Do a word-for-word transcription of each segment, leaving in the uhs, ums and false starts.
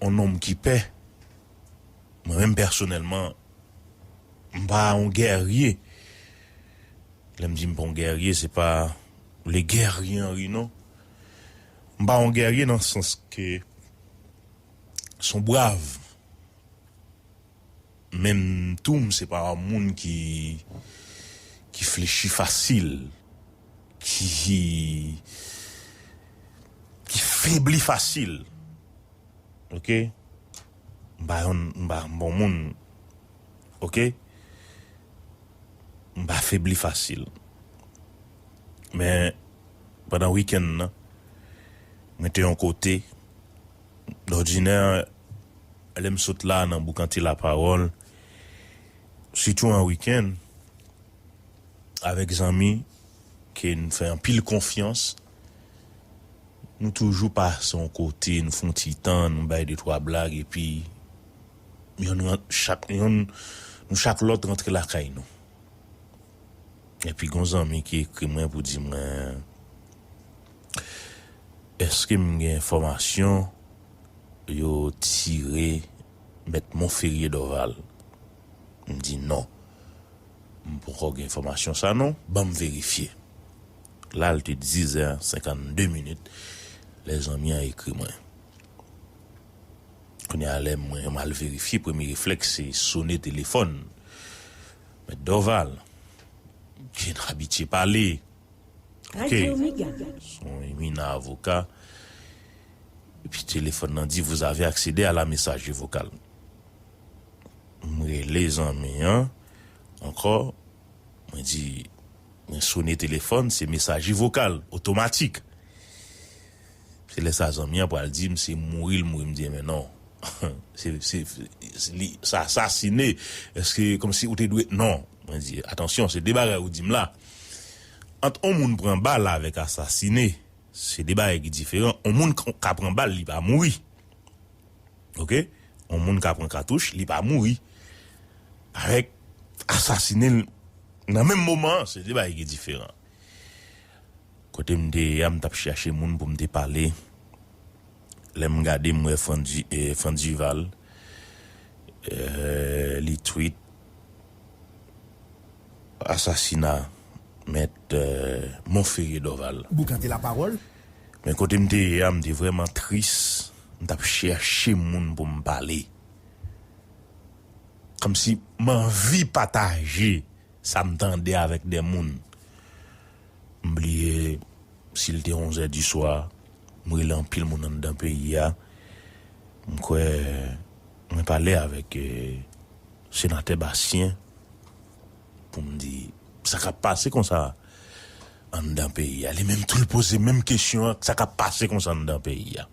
yon nonm ki pè. Mwen menm pèsonèlman, m pa yon gèrye. Lè m di m pa yon gèrye, se pa le guerrier Henry, non. M pa yon gèrye nan sans ke se yon brav. Men tou, m se pa yon moun ki, ki flechi fasil, ki, ki febli fasil. Oke? M pa yon, m pa yon bon moun. Oke? M pa febli fasil. Men, pandan wikenn nan, mwen te yon kote. Dòdinè, lè m sot la nan boukante lapawòl, sitou an wikenn, avèk zanmi ke n fè anpil konfyans, nou toujou pase yon kote, nou fè yon ti tan, nou bay de twa blag, epi yonn ran-, chak, yonn, nou chak lòt rantre lakay nou. Epi gon zanmi ki ekri mwen pou di mwen, èske m gen enfòmasyon yo tire Mèt Monferrier Dorval? M di non. M poko gen enfòmasyon sa non, ban m verifye. La, l te dizè senkannde minit, lè zanmi an ekri mwen. Kounye a, lè mwen, m al verifye, premye reflèks, se sone telefòn. Mèt Dorval, ki n abitye pale. Oke. Radyo Mega. Son imina avoka. Epi telefòn nan di, vous avez accédé à la messagerie vocale. M rele zanmi an ankò. Mwen di, mwen sone telefòn, se mesaje vokal, otomatik. Se lè sa zanmi an pral di m se mouri l mouri, m di, men non. Se, se, se, li, sa asasine. Èske, kòmsi ou te dwe, non. Mwen di, atansyon, se de bagay ou di m la. Ant on moun pran bal avèk asasine, se de bagay ki diferan. On moun ka, ka pran bal, li pa mouri. Oke? On moun ka pran katouch, li pa mouri. Avèk asasine l nan menm moman an, se de bagay ki diferan. Kote m te ye a, m t ap chèche moun pou m te pale. Lè m gade, m wè Frandy, eh, Frandyval, eh, li tweet asasina Mèt, eh, Monferrier Dorval. Boukante lapawòl. Men kote m te ye a, m te vrèman tris. M t ap chèche moun pou m pale. Kòmsi m anvi pataje sa m tande avèk de moun. M bliye si l te onzè di swa, m rele anpil moun anndan peyi a. M kwè mwen pale avèk, eh, senatè Bastien pou m di sa k ap pase konsa anndan peyi a. Li menm tou l poze menm kesyon an, sa k ap pase konsa anndan peyi a.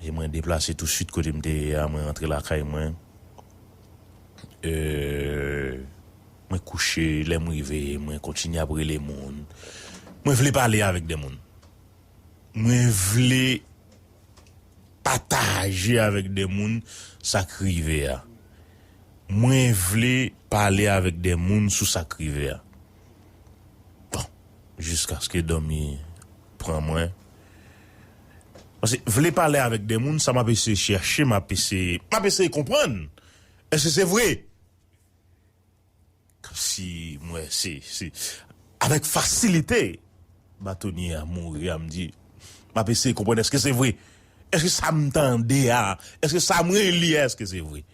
E mwen deplase tousuit kote m te ye a, mwen rantre lakay mwen. Euh, mwen kouche, lè m rive, mwen kontinye ap rele moun. Mwen vle pale avèk de moun. Mwen vle pataje avèk de moun sa k rive a. Mwen vle pale avèk de moun sou sa k rive a. Bon, jiskaske dòmi pran mwen. Paske vle pale avèk de moun, sa m ap eseye chèche, m ap eseye, m ap eseye konprann. Èske se vre? Kòmsi mwen, se, se, avèk fasilite, batonye a mouri a, m di, m ap eseye konprann, èske se vre? Èske sa m tande a, èske sa mwen li a, èske se vre?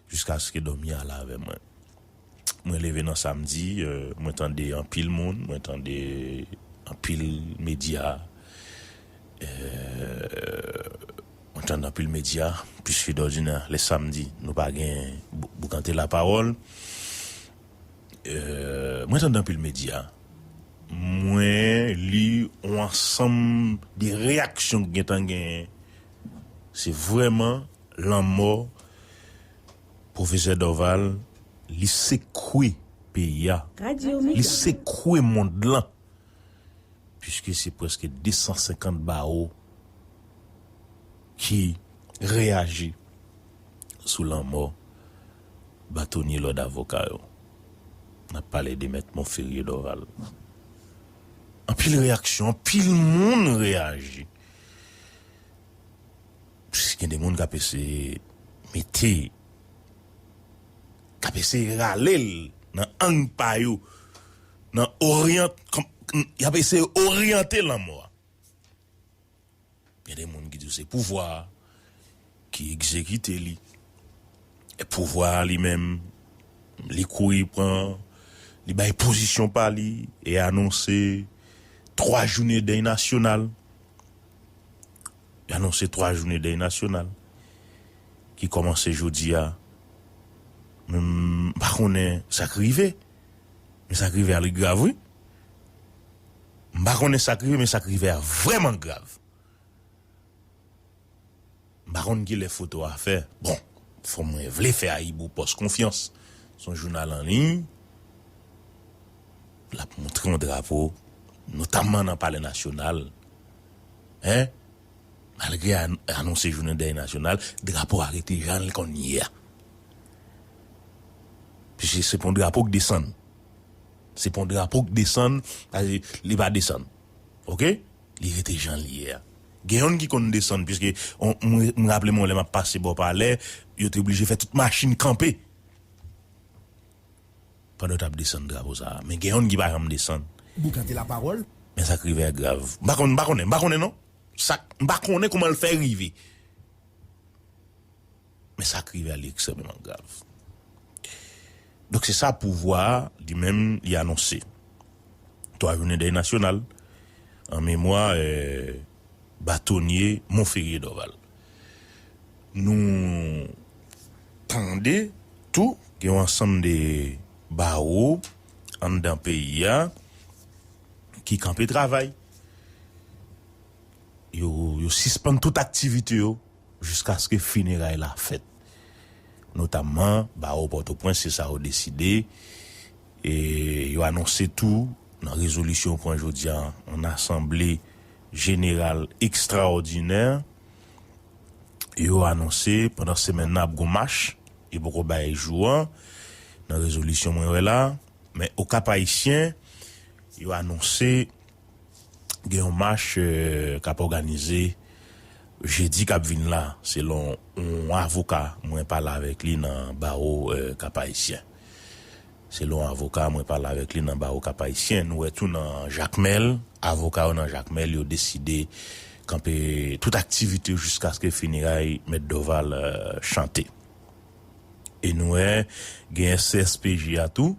Jiskaske dòmi ale avè mwen. Mwen leve nan samdi, euh, mwen tande anpil moun, mwen tande anpil medya, euh, mwen tande anpil medya, piske dòdinè, lè samdi, nou pa gen bou-, boukante lapawòl. Euh, mwen tande anpil medya. Mwen li yon ansanm de reyaksyon ki gentan genyen. Se vrèman lanmò Pwofesè Dorval, li sekwe peyi a. Li sekwe mond lan. Piske se prèske de san senkant bawo ki reyaji sou lanmò batonye lòd avoka yo. N ap pale de Mèt Monferrier Dorval. Anpil reyaksyon, anpil moun reyaji. Gen de moun k ap eseye mete, k ap eseye rale l nan ang pa yo, nan oryant, kòm, y ap eseye oryante lanmò a. Gen de moun ki di w se pouvwa a ki egzekite li. E pouvwa a li menm, li kouri pran, li bay pozisyon pa li e anonse twa jounen dèy nasyonal. Li anonse twa jounen dèy nasyonal ki kòmanse jodi a. Men m pa konnen sa k rive. Men sa k rive a, li grav, wi. M pa konnen sa k rive, men sa k rive a vrèman grav. M pa konn kilè foto a fè. Bon, fò mwen vle fè Ayibou Pòs konfyans. Se yon jounal an liy. L ap montre yon drapo, notamman nan Palè Nasyonal. Hein? Malgre an-, anonse jounen dèy nasyonal, drapo a rete jan l konn ye a. Piske se pa yon drapo k desann. Se pa yon drapo k desann, sa vle di, li pa desann. Oke? Li rete jan l ye a. Gen yonn ki konn desann, piske on, mwen, mwen raple mwen lè m ap pase bò palè, yo te oblije fè tout machin kanpe pandan yo t ap desann drapo sa a. Men gen yonn ki pa janm desann. Boukante lapawòl. Men sa k rive a grav. M pa konn, m pa konnen, m pa konnen non. Sa, m pa konnen kòman l fè rive. Men sa k rive a, li ekstrèmeman grav. Donk, se sa pouvwa a, li menm, li anonse. Twa jounen dèy nasyonal, an memwa, eh, batonye Monferrier Dorval. Nou tande tou, gen yon ansanm de bawo anndan peyi a ki kanpe travay. Yo, yo sispann tout aktivite yo jiskaske fineray la fèt. Notamman, bawo Pòtoprens, se sa yo deside. E yo anonse tou, nan rezolisyon yo pran jodi a, an asanble jeneral ekstraòdinè, yo anonse pandan semèn nan ap gon mach, yo poko bay jou an, nan rezolisyon mwen wè la, men Okap Ayisyen, yo anonse gen yon mach, eh, k ap òganize jedi k ap vin la, selon yon avoka mwen pale avèk li nan bawo, eh, Kap Ayisyen. Selon avoka mwen pale avèk li nan bawo Kap Ayisyen, nou wè tou nan Jakmèl, avoka yo nan Jakmèl, yo deside kanpe tout aktivite yo jiskaske fineray Mèt Dorval, eh, chante. E nou wè gen S C S P J a tou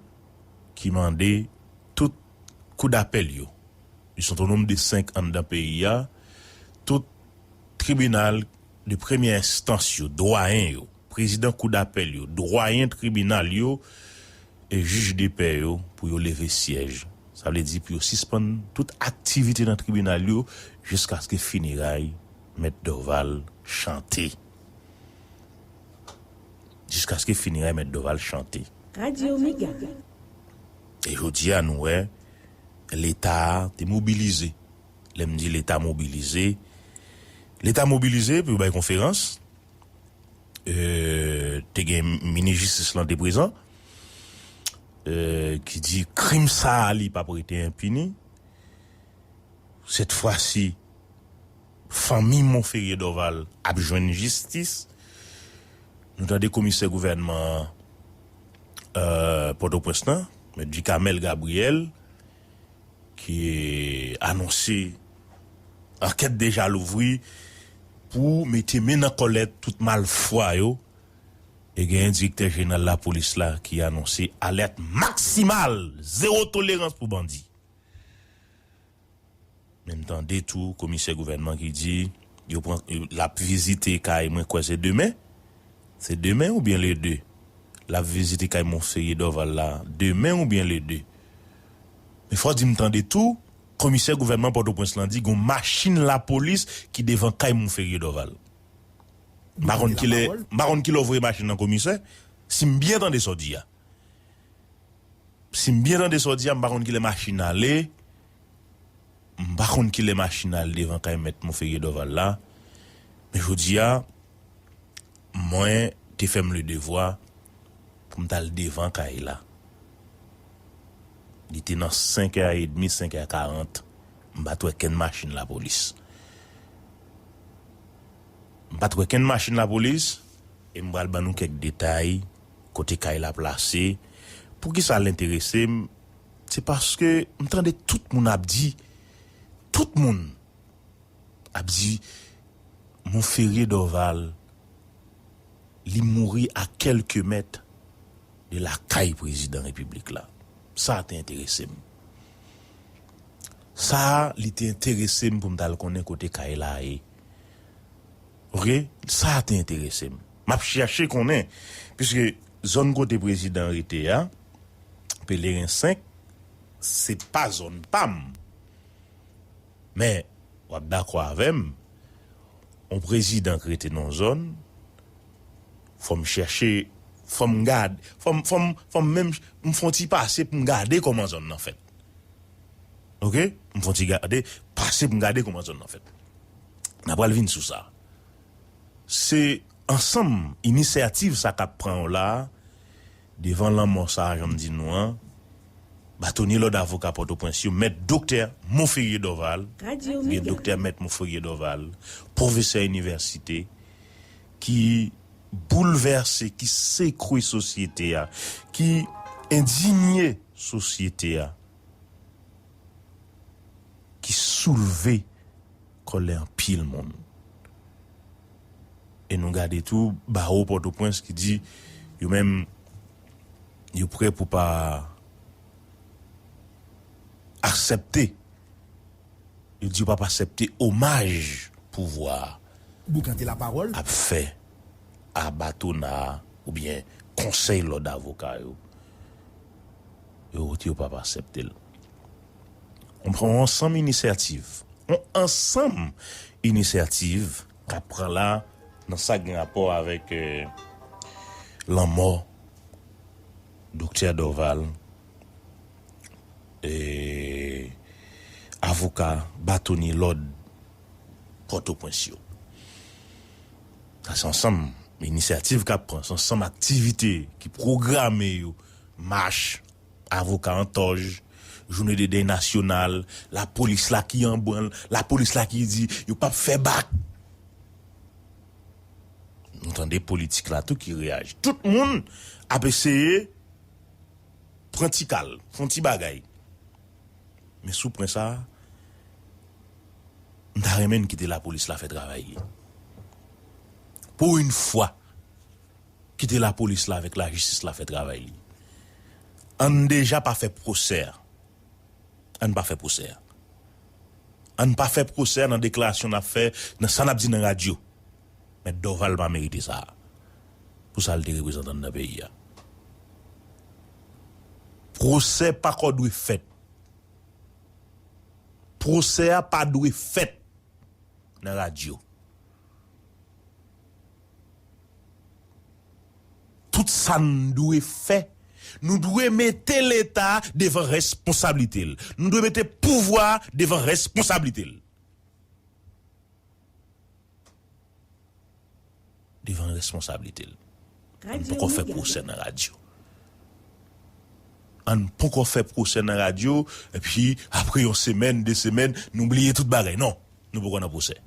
ki mande tout kou dapèl yo, li se yon nonb de senk anndan peyi a, tout tribinal de premyè enstans yo, dwayen yo, prezidan kou dapèl yo, dwayen tribinal yo, e jij de pè yo pou yo leve syèj. Sa vle di pou yo sispann tout aktivite nan tribinal yo jiskaske fineray Mèt Dorval chante. Jiskaske fineray Mèt Dorval chante. Radyo Mega. E jodi a, nou wè, Leta te mobilize. Lè m di Leta mobilize, Leta mobilize pou yo bay konferans. Euh, te gen minis jistis lan te prezan, euh, ki di krim sa a li p ap rete enpini. Sèt fwa si, fanmi Monferrier Dorval ap jwenn jistis. Nou tande komisè gouvènman an, euh, Pòtoprens lan, Mèt Ducamel Gabriel, ki anonse ankèt deja louvri pou mete men nan kòlèt tout malfwa yo. E genyen direktè jeneral lapolis la ki anonse alèt maksimal, zewo tolerans pou bandi. Men m tande tou komisè gouvènman ki di yo pran, l ap vizite kay, mwen kwè se demen. Se demen oubyen le de? L ap vizite kay Monferrier Dorval la demen oubyen le de? Men fò di m tande tou, komisè gouvènman Pòtoprens lan di gon machin lapolis ki devan kay Monferrier Dorval. M pa konn kilè, m pa konn kilè w voye machin nan, komisè, si m byen tande sa w di a. Si m byen tande sa w di a, m pa konn kilè machin ale. M pa konn kilè machin al devan kay mèt Monferrier Dorval la. Men jodi a, mwen te fè m le devwa pou m t al devan kay la. Li te nan senk è edmi, senk è karant. M pa t wè kenn machin lapolis. M pa t wè kenn machin lapolis, e m pral ban nou kèk detay kote kay la plase. Poukisa l enterese m? Se paske m tande tout moun ap di, tout moun ap di, Monferrier Dorval, li mouri a kèlke mèt de lakay prezidan repiblik la. Sa a te enterese m. Sa a, li te enterese m pou m t al konnen kote kay la ye. Oke? Sa a te enterese m. M ap chèche konnen, piske zòn kote prezidan rete a, Pelerin senk, se pa zòn pa m. Men, w ap dakò avè m, yon prezidan k rete nan yon zòn, fò m chèche, fò m gade, fò m, fò m, fò m menm, m fè yon ti pase pou m gade kòman zòn nan fèt. Oke? M fè yon ti gade, pase pou m gade kòman zòn nan fèt. N a pral vin sou sa. Se ansanm inisyativ sa k ap pran yo la a, devan lanmò sa a, jan m di nou an, batonye lòd avoka Pòtoprens yo, mèt doktè Monferrier Dorval, oubyen doktè mèt Monferrier Dorval, pwofesè inivèsite, ki boulvèse, ki sekwe sosyete a, ki endinye sosyete a, ki soulve kòlè anpil moun. E nou gade tou bawo Pòtoprens ki di yo menm yo prè pou pa aksepte, yo di yo p ap aksepte omaj pouvwa a ap fè a Batona a oubyen konsèy lòd avoka yo. Yo di yo p ap aksepte l. Yon ansanm inisyativ, yon ansanm inisyativ k ap pran la nan sa k gen rapò avèk, eh, lanmò doktè Dorval, eh, avoka batonye lòd Pòtoprens yo. Sa se ansanm inisyativ k ap pran, se ansanm aktivite ki pwograme yo, mach, avoka an tòj, jounen de dèy nasyonal, lapolis la ki an branl, lapolis la ki di yo p ap fè bak. Nou tande politik la tou ki reyaji. Tout moun ap eseye pran ti kal, fè yon ti bagay. Men sou pwen sa a, m ta renmen n kite lapolis la fè travay li. Pou yon fwa, kite lapolis la avèk lajistis la fè travay li. Ann deja pa fè pwosè a. Ann pa fè pwosè a. Ann pa fè pwosè a nan deklarasyon n ap fè, nan sa n ap di nan radyo. Mèt Dorval pa merite sa a. Pou sa l te reprezante n nan peyi a. Pwosè pa ko dwe fèt. Pwosè a pa dwe fèt nan radyo. Tout sa n dwe fè, nou dwe mete Leta devan responsablite l. Nou dwe mete pouvwa devan responsablite l. Devan responsablite l. Ann poko fè pwosè nan radyo. Ann poko fè pwosè nan radyo, epi apre yon semèn, de semèn, nou bliye tout bagay. Non, nou poko nan pwosè.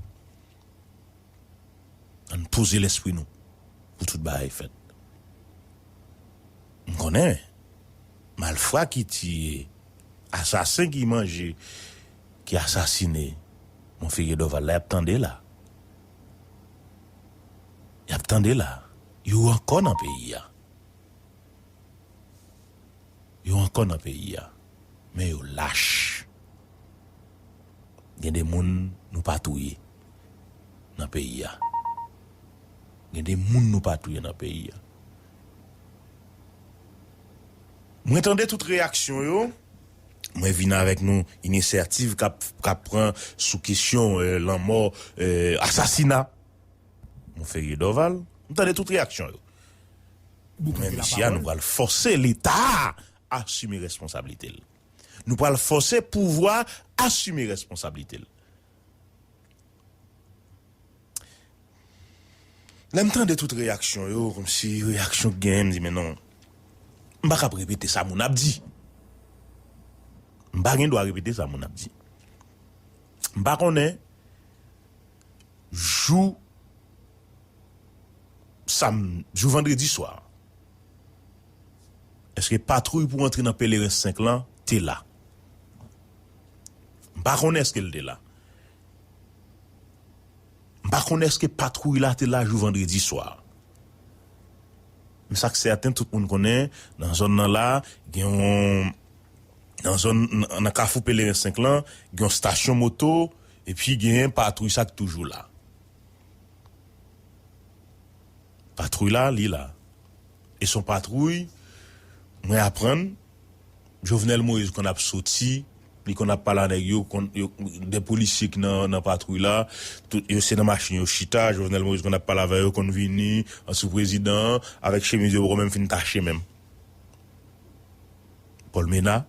Ann poze lespri nou pou tout bagay fèt. M konnen malfra ki tiye, asasen ki manje, ki asasine Monferrier Dorval la, y ap tande la. Y ap tande la. Yo ankò nan peyi a. Yo ankò nan peyi a. Men yo lach. Gen de moun nou pa touye nan peyi a. Gen de moun nou pa touye nan peyi a. Mwen tande tout reyaksyon yo. Mwen vin avèk nou inisyativ k ap, k ap pran sou kesyon, eh, lanmò, eh, asasina Monferrier Dorval. M tande tout reyaksyon yo. Men mesye a, nou pral fòse Leta a asime responsablite l. Nou pral fòse pouvwa asime responsablite l. Lè m tande tout reyaksyon yo, kòmsi reyaksyon k genyen, m di, men non, m pa kab repete sa moun ap di. M pa gen dwa repete sa moun ap di. M pa konnen jou Tam, jou vandredi swa, èske patwouy pou antre nan Pelerin senk lan te la? M pa konnen èske l te la. M pa konnen èske patwouy la te la jou vandredi swa. Men sa k sèten, tout moun konnen, nan zòn nan la, gen yon, nan zòn, nan, nan kafou Pelerin senk lan, gen yon stasyon moto, epi gen patwouy sa k toujou la. Patwouy la, li la. E se yon patwouy, mwen aprann, Jovenel Moïse konn ap soti, li konn ap pale a nèg yo, konn, yo, de polisye ki nan, nan patwouy la, tout, yo se nan machin yo chita, Jovenel Moïse konn ap pale avè yo, konn vini, an sou prezidan, avèk chemiz yo poko menm fin tache menm. Paul Mena,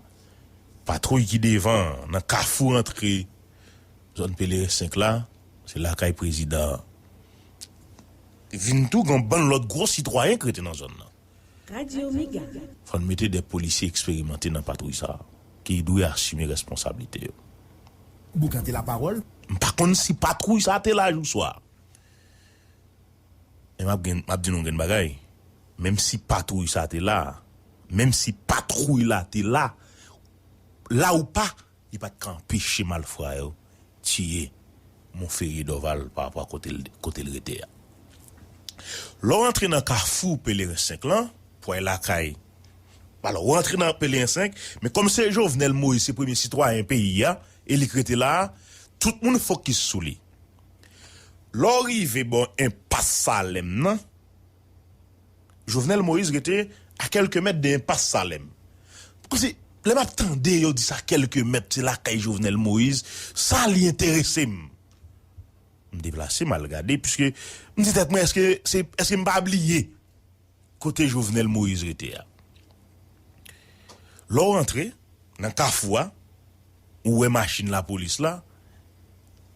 patwouy ki devan, nan kafou antre zòn Pelerin senk la, se lakay prezidan an. Vin tou gen yon bann lòt gwo sitwayen k rete nan zòn nan. Radio Mega. Fò n mete de polisye eksperimante nan patwouy sa a, ki dwe asime responsablite yo. Boukante lapawòl. M pa konn si patwouy sa a te la jou swa. E m ap gen, m ap di nou yon grenn bagay. Menm si patwouy sa a te la, menm si patwouy la te la, la ou pa, li pa t ka anpeche malfra yo tiye Monferrier Dorval pa rapò a kote l, kote l rete a. Lè w rantre nan kafou Pelerin senk lan, pou al lakay, alò, w rantre nan Pelerin senk, men kòm se Jovenel Moïse, se premye sitwayen peyi a, e li k rete la a, tout moun fokis sou li. Lè w rive bò enpas Salèm nan, Jovenel Moïse rete a kèlke mèt de enpas Salèm. Kòmsi, lè m ap tande yo di sa kèlke mèt, se lakay Jovenel Moïse, sa li enterese m. M deplase, m al gade, piske m di tèt mwen, èske se, èske m pa bliye kote Jovenel Moïse rete a? Lè w rantre nan kafou a, ou wè machin lapolis la,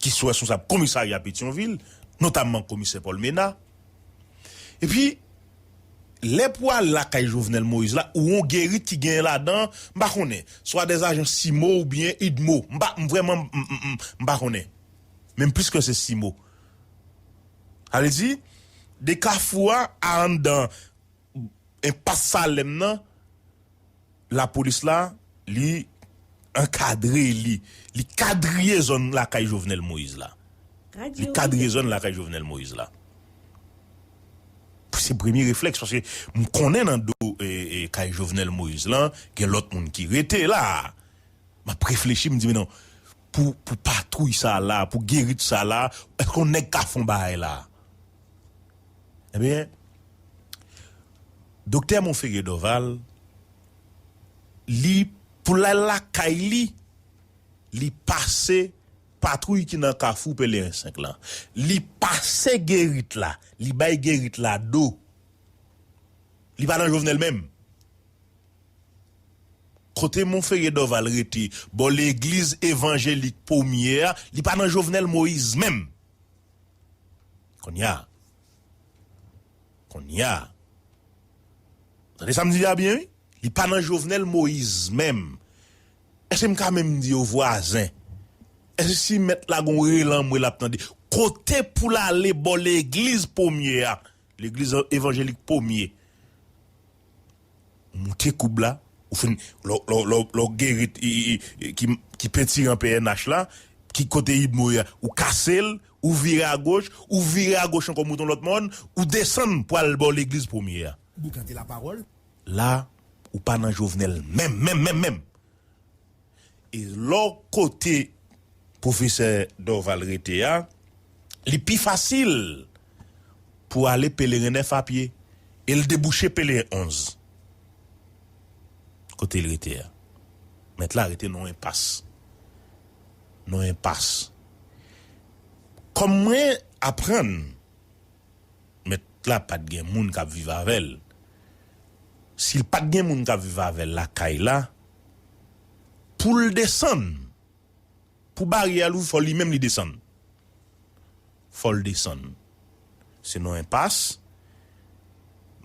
ki sou responsab komisarya Petyonvil, notamman komisè Paul Mena. Epi, lè pou al lakay Jovenel Moïse la, ou yon gerit ki genyen ladan, m pa konnen, swa dè ajan CIMO oubyen UDMO. M pa, m vrèman, m, m, m, m pa konnen. Menm plis ke se CIMO. Sa vle di, de kafou a, a anndan enpas Salèm nan, lapolis la, li ankadre li, li kadriye zòn lakay Jovenel Moïse la. Li kadriye zòn lakay Jovenel Moïse la. Se premye reflèks, paske m konnen nan do, e, e, kay Jovenel Moïse lan, gen lòt moun ki rete la. M ap reflechi, m di, men non, pou, pou patwouy sa la, pou gerit sa la, èske yon nèg ka fè yon bagay la? Ebyen, Doktè Monferrier Dorval, li, pou l al lakay li, li pase patwouy ki nan kafou Pelerin senk lan. Li pase gerit la, li bay gerit la do. Li pa nan Jovenel menm. Kote Monferrier Dorval rete, bò legliz evanjelik Pomye a, li pa nan Jovenel Moïse menm. Kounye a. Kounye a. Tande sa m di a byen, wi? Li pa nan Jovenel Moïse menm. Èske m ka menm di yo vwazen? Èske si mèt la gon rele anmwe l ap tande? Kote pou l ale bò legliz Pomye a? Legliz evanjelik Pomye. Ou moute koub la, ou fin, lò, lò, lò, lò gerit, i, i, i, ki, ki pentire an P N H la, ki kote UDMO a, ou kase l, ou vire agoch, ou vire agoch ankò, moute yon lòt mòn, ou desann pou al bò legliz Pomye a. Boukante lapawòl. La, ou pa nan Jovenel menm, menm, menm, menm. E lò kote pwofesè Dorval rete a, li pi fasil pou ale Pelerin nèf a pye. E l debouche Pelerin onz. Kote l rete a. Mèt la rete nan yon enpas. Nan yon enpas. Kòm mwen aprann, mèt la pa t gen moun k ap viv avè l. Si l pa t gen moun k ap viv avè l lakay la, pou l desann, pou baryè a louvri, fò li menm li desann. Fò l desann. Se nan enpas,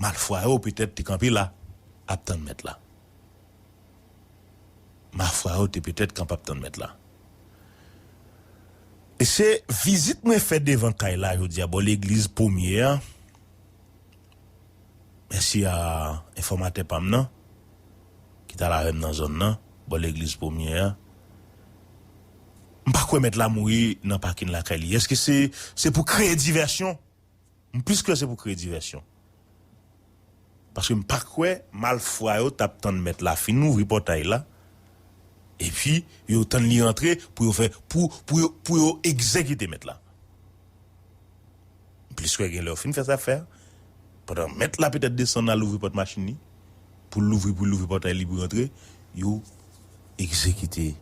malfwa yo petèt te kanpe la, ap tann mèt la. Malfwa yo te petèt kanpe ap tann mèt la. E se vizit mwen fè devan kay la jodi a, bò legliz Pomye a, Mèsi a enfòmatè pa m nan, ki t al avè m nan zòn nan, bò legliz Premye a. M pa kwè mèt la mouri nan pakin lakay li. Èske se, se pou kreye divèsyon? M plis kwè se pou kreye divèsyon. Paske m pa kwè malfwa yo t ap tann mèt la fin ouvri pòtay la, epi yo tann li rantre pou yo fè, pou, pou yo, pou yo egzekite mèt la. M plis kwè gen lè yo fin fè sa fè a. Pandan mèt la petèt desann al ouvri pòt machin li, pou l louvri, pou l louvri pòtay li pou rantre, yo egzekite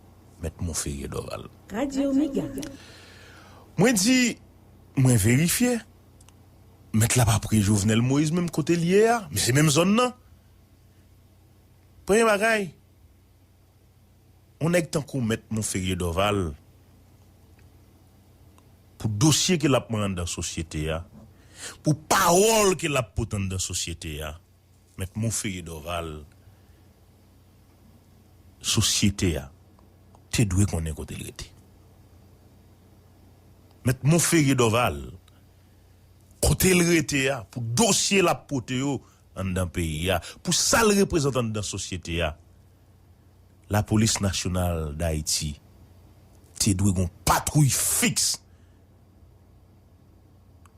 mèt Monferrier Dorval. Radio Mega. Mwen di, mwen verifye. Mèt la pa pre Jovenel Moïse menm kote l ye a, men se menm zòn nan. Premye bagay, yon nèg tankou mèt Monferrier Dorval, pou dosye ke l ap mennen anndan sosyete a, pou pawòl ke l ap pote anndan sosyete a, mèt Monferrier Dorval, sosyete a te dwe konnen kote l rete. Mèt Monferrier Dorval, kote l rete a, pou dosye l ap pote yo anndan peyi a, pou sa l reprezante anndan sosyete a, Lapolis Nasyonal d Ayiti te dwe gon patwouy fiks,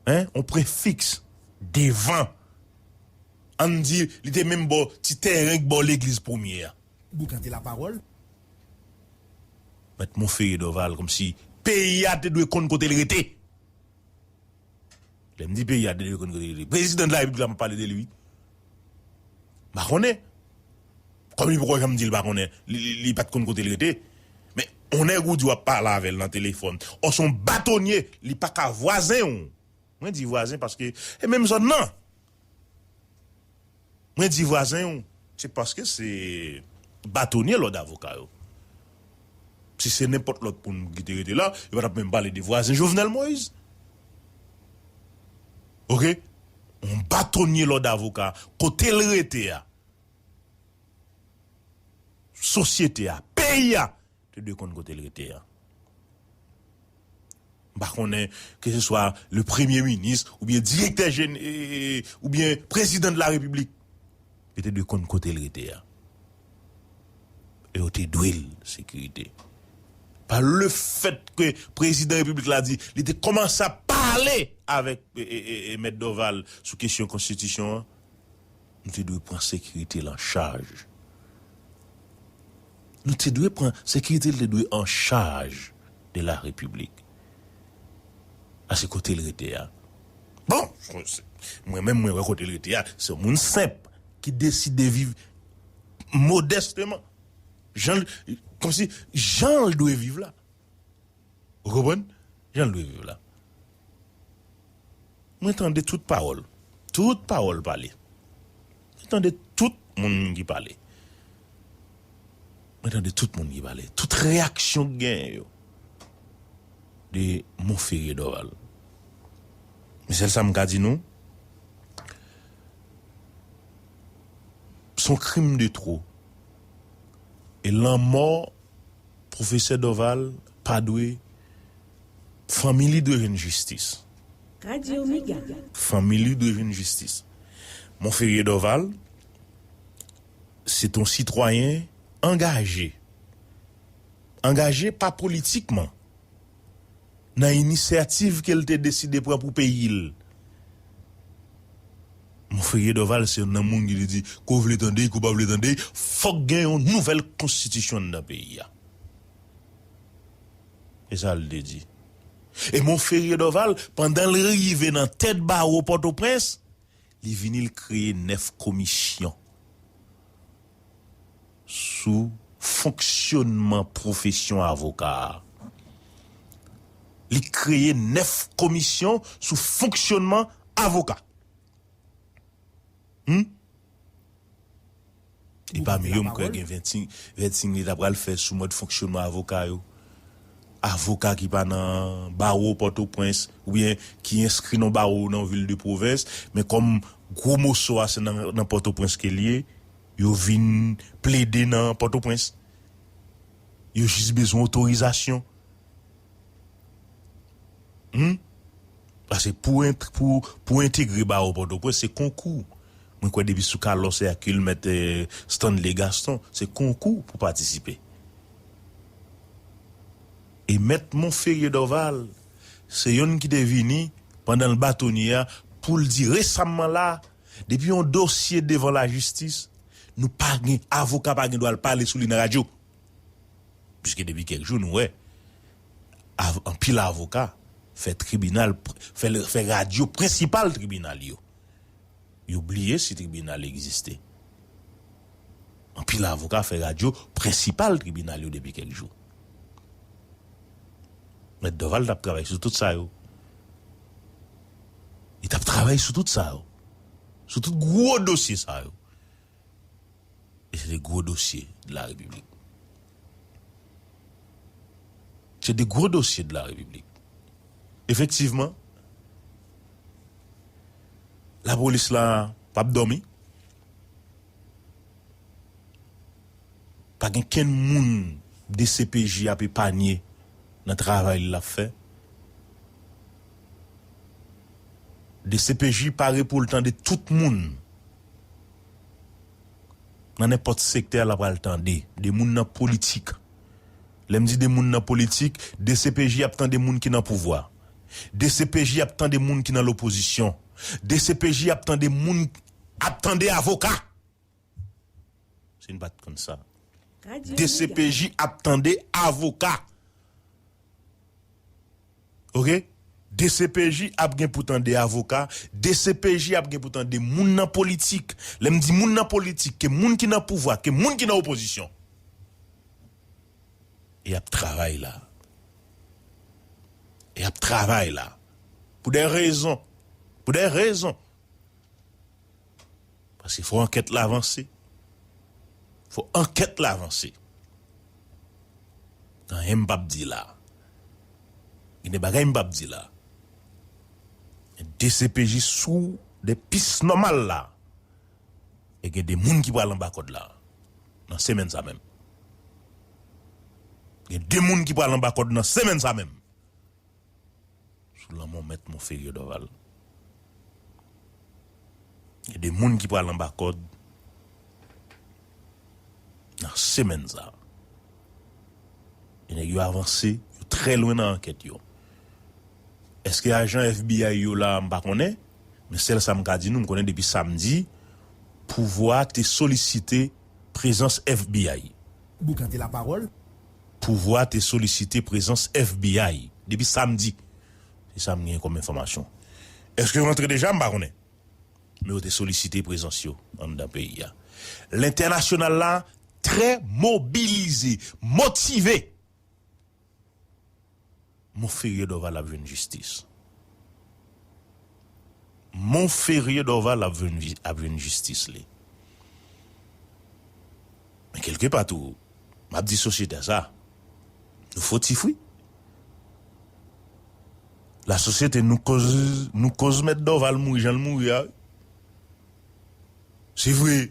en, yon prefiks devan. Ann di, li te menm bò ti tèren k bò legliz Premye a. Boukante lapawòl. Mèt Monferrier Dorval, kòmsi peyi a te dwe konn kote l rete. Lè m di peyi a te dwe konn kote l rete, prezidan de la repiblik la, m ap pale de li, wi. M pa konnen. Kòm li poko janm di l pa konnen, li, li, li pa t konn kote l rete. Men, yon nèg ou di w ap pale avè l nan telefòn, ò, se yon batonye, li pa ka vwazen w. Mwen di vwazen paske e menm zòn nan. Mwen di vwazen w, se paske se batonye lòd avoka yo. Si se nenpòt lòt moun ki te rete la, yo pa t ap menm pale de vwazen Jovenel Moïse. Oke? Yon batonye lòd avoka, kote l rete a, sosyete a, peyi a, te dwe konn kote l rete a. M pa konnen, ke se swa le premye minis, oubyen direktè jene-, e, e, e, oubyen prezidan de la repiblik, yo te dwe konn kote l rete a. E yo te dwe l sekirite. Pa le fèt ke prezidan repiblik la di, li te kòmanse ap pale avèk, e, e, e, e, mèt Dorval sou kesyon konstitisyon an, nou te dwe pran sekirite l an chaj. Nou te dwe pran, sekirite l te dwe an chaj de la repiblik. A se kote l rete a. Bon, mwen menm, mwen wè kote l rete a, se yon moun senp ki deside viv modèsteman. Jan l, kòmsi, jan l dwe viv la. Ou konprann? Jan l dwe viv la. Mwen tande tout pawòl. Tout pawòl pale. Mwen tande tout moun ki pale. Mwen tande tout moun ki pale. Tout reyaksyon k genyen yo. De Monferrier Dorval. Men sèl sa m ka di nou, se yon krim de two. E lanmò Pwofesè Dorval pa dwe, fanmi li dwe jwenn jistis. Radio Mega. Fanmi li dwe jwenn jistis. Monferrier Dorval, se t on sitwayen angaje. Angaje pa politikman. Nan inisyativ ke l te deside pran pou peyi l. Monferrier Dorval se youn nan moun ki te di, ke w vle tande, ke w pa vle tande, fòk gen yon nouvèl konstitisyon anndan peyi a. E sa l te di. E Monferrier Dorval, pandan l rive nan tèt bawo Pòtoprens, li vini l kreye nèf komisyon sou fonksyonman pwofesyon avoka a. Li kreye nèf komisyon sou fonksyonman avoka. Hmm? E pami yo, m kwè gen vèting, vèting li ta pral fè sou mòd fonksyonman avoka yo. Avoka ki pa nan bawo Pòtoprens, oubyen ki enskri nan bawo nan vil de pwovens, men kòm gwo moso a se nan, nan Pòtoprens ke l ye, yo vin plede nan Pòtoprens. Yo jis bezwen otorizasyon. Hmm? Paske pou ent-, pou, pou entegre bawo Pòtoprens, se konkou. Mwen kwè depi sou Carlos Hercule, mèt, eh, Stanley Gaston, se konkou pou patisipe. E mèt Monferrier Dorval, se yonn ki te vini pandan l batonye a pou l di resamman la, depi yon dosye devan lajistis, nou pa gen avoka, pa gen dwa l pale sou li nan radyo. Piske depi kèk jou nou wè av- anpil avoka fè tribinal, fè, fè radyo prensipal tribinal yo. Yo bliye si tribinal egziste. Anpil avoka fè radyo prensipal tribinal yo depi kèk jou. Mèt Dorval t ap travay sou tout sa yo. Li t ap travay sou tout sa yo. Sou tout gwo dosye sa yo. E se de gwo dosye de la Repiblik. Se de gwo dosye de la Repiblik. Efektivman, lapolis la p ap dòmi. Pa gen kenn moun D C P J ap epanye nan travay l ap fè. D C P J pare pou l tande tout moun. Nan nenpòt sektè, l ap pral tande. De moun nan politik. Lè m di de moun nan politik, D C P J ap tande moun ki nan pouvwa. D C P J ap tande moun ki nan lopozisyon. D C P J ap tande moun, ap tande avoka. Si n pa t konn sa. D C P J ap tande avoka. Oke? D C P J ap gen pou tande avoka, D C P J ap gen pou tande moun nan politik. Lè m di moun nan politik, ke moun ki nan pouvwa, ke moun ki nan opozisyon. E y ap travay la. E y ap travay la. Pou de rezon. Pou de rezon. Paske fò ankèt la vanse. Fò ankèt la vanse. Anyen m p ap di la. Gen de bagay m p ap di la. D C P J sou de pis nòmal la. E gen de moun ki pral anba kòd la. Nan semèn sa menm. Gen de moun ki pral anba kòd nan semèn sa menm. Sou lanmò mèt Monferrier Dorval. Gen de moun ki pral anba kòd nan semèn sa. E nèg yo avanse, yo trè lwen nan ankèt yo. Èske ajan F B I yo la, m pa konnen, men sèl sa m ka di nou, m konnen depi samdi, pouvwa te solisite prezans F B I. Boukan te lapawòl. Pouvwa te solisite prezans F B I depi samdi. Se sa m gen kòm enfòmasyon. Èske yo rantre deja? M pa konnen. Men yo te solisite prezans yo anndan peyi a. Lentènasyonal la trè mobilize, motive. Monferrier Dorval ap jwenn jistis. Monferrier Dorval ap jwenn, ap jwenn jistis li. Men kèlkepa tou, m ap di sosyete a sa, nou fotif wi. Lasosyete nou koz, nou koz mèt Dorval mouri jan l mouri a wi. Se vre,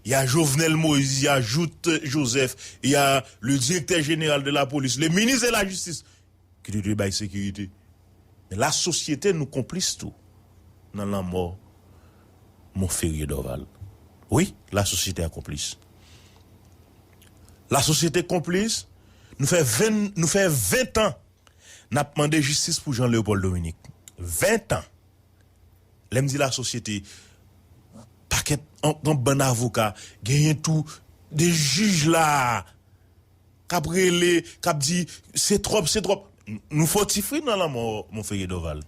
y a Jovenel Moïse, y a Jouthe Joseph, y a le directeur général de la police, le ministre de la justice ki te dwe bay sekirite. Men lasosyete nou konplis tou nan lanmò Monferrier Dorval. Wi, lasosyete a konplis. Lasosyete konplis, nou fè ven, nou fè ven tan n ap mande jistis pou Jean Léopold Dominique. Ven tan. Lè m di lasosyete, pakèt, yon, yon bann avoka, genyen tou de jij la k ap rele, k ap di, se twòp, se twòp. N-, nou fotif wi nan lanmò Monferrier Dorval.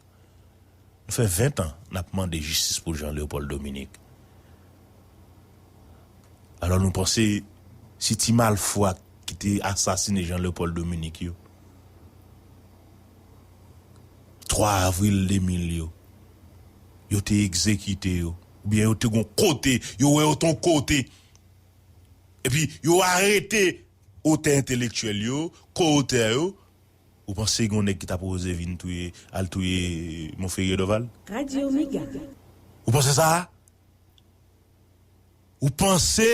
Nou fè ven tan n ap mande jistis pou Jean Léopold Dominique. Alò nou panse si ti malfwa ki te asasine Jean Léopold Dominique yo, twa avril de mil yo, yo te egzekite yo, oubyen yo te gon kote, yo wè yo t on kote, epi yo arete otè entelektyèl yo, ko-otè yo, ou panse gen yon nèg ki t ap oze vin touye, al touye Monferrier Dorval? Radyo Miga. Ou panse sa? Ou panse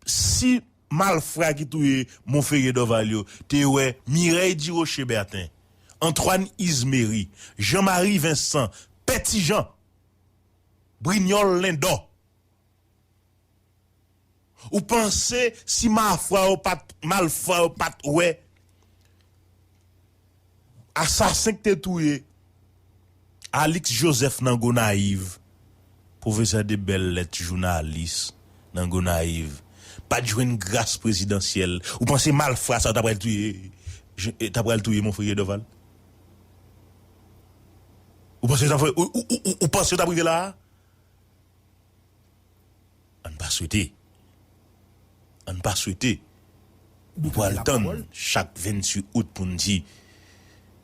si malfra ki touye Monferrier Dorval yo te wè Mireille Durocher Bertin, Antoine Izmery, Jean Marie Vincent, Pè Ti Jan, Brignol Lendò, Ou panse si mafwa yo pa t, malfwa yo pa t wè asasen ki te touye Alix Joseph nan Gonayiv, pwofesè de bèl lèt, jounalis nan Gonayiv, pa t jwenn gras prezidansyèl, ou panse malfra sa yo ta pral touye, ta pral touye Monferrier Dorval? Ou panse yo ta, ou, ou, ou, ou panse yo ta rive la a? Ann pa swete. Ann pa swete. Nou pral tann chak venntuit out pou n di,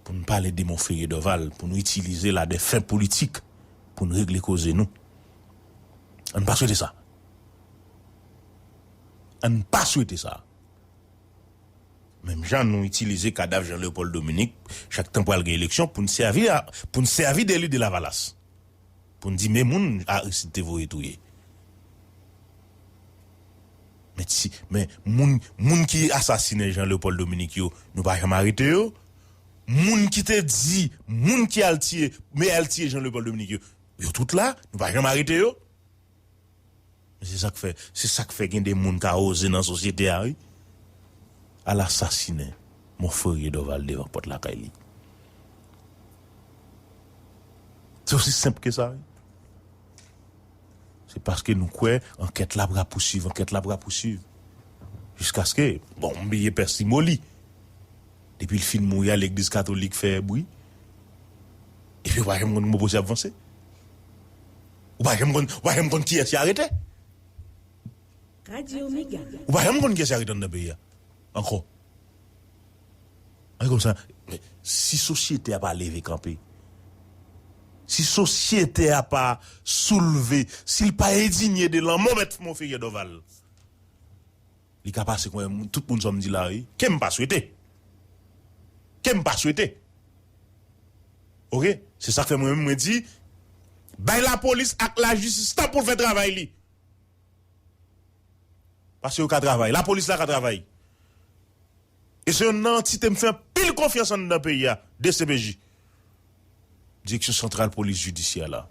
pou n pale de Monferrier Dorval, pou nou itilize l a des fins politiques, pou n regle koze nou. Ann pa swete sa. Ann pa swete sa. Menm jan nou itilize kadav Jean Léopold Dominique, chak tan pral gen eleksyon, pou n sèvi a, pou n sèvi de li de lavalas. Pou n di, men moun Aristide te voye touye. Men ti, men moun, moun ki asasinen Jean Léopold Dominique yo, nou pa janm arete yo. Moun ki te di, moun ki al tiye, men al tiye Jean Léopold Dominique yo, yo tout la, nou pa janm arete yo. Men se sa k fè, se sa k fè gen de moun ka oze nan sosyete a, wi. Al asasinen Monferrier Dorval devan pòt lakay li. Se osi senp ke sa, wi. Se paske nou kwè ankèt la ap rapousuiv, ankèt la ap rapousuiv. Jiskaske, bon, m bliye Pè Simoli. Depi l fin mouri a, legliz katolik fè bri. Epi w pa janm konn ki bò polis ap vanse. Ou pa janm konn, ou pa janm konn kiyès y arete. Radyo Mega. Ou pa janm konn kiyès y arete anndan peyi a. Ankò. Ann konsa, si sosyete a pa leve kanpe, si sosyete a pa soulve, si l pa endinye de lanmò mèt Monferrier Dorval, li ka pase kòm tout moun sa m di la, wi. Ke m pa swete. Ke m pa swete. Oke? Se sa k fè mwen menm, mwen di, bay lapolis ak lajistis tan pou l fè travay li. Paske yo ka travay. Lapolis la ka travay. E se youn nan antite m fè anpil konfyans anndan peyi a, D C P J. Direksyon Santral Polis Jidisyè la.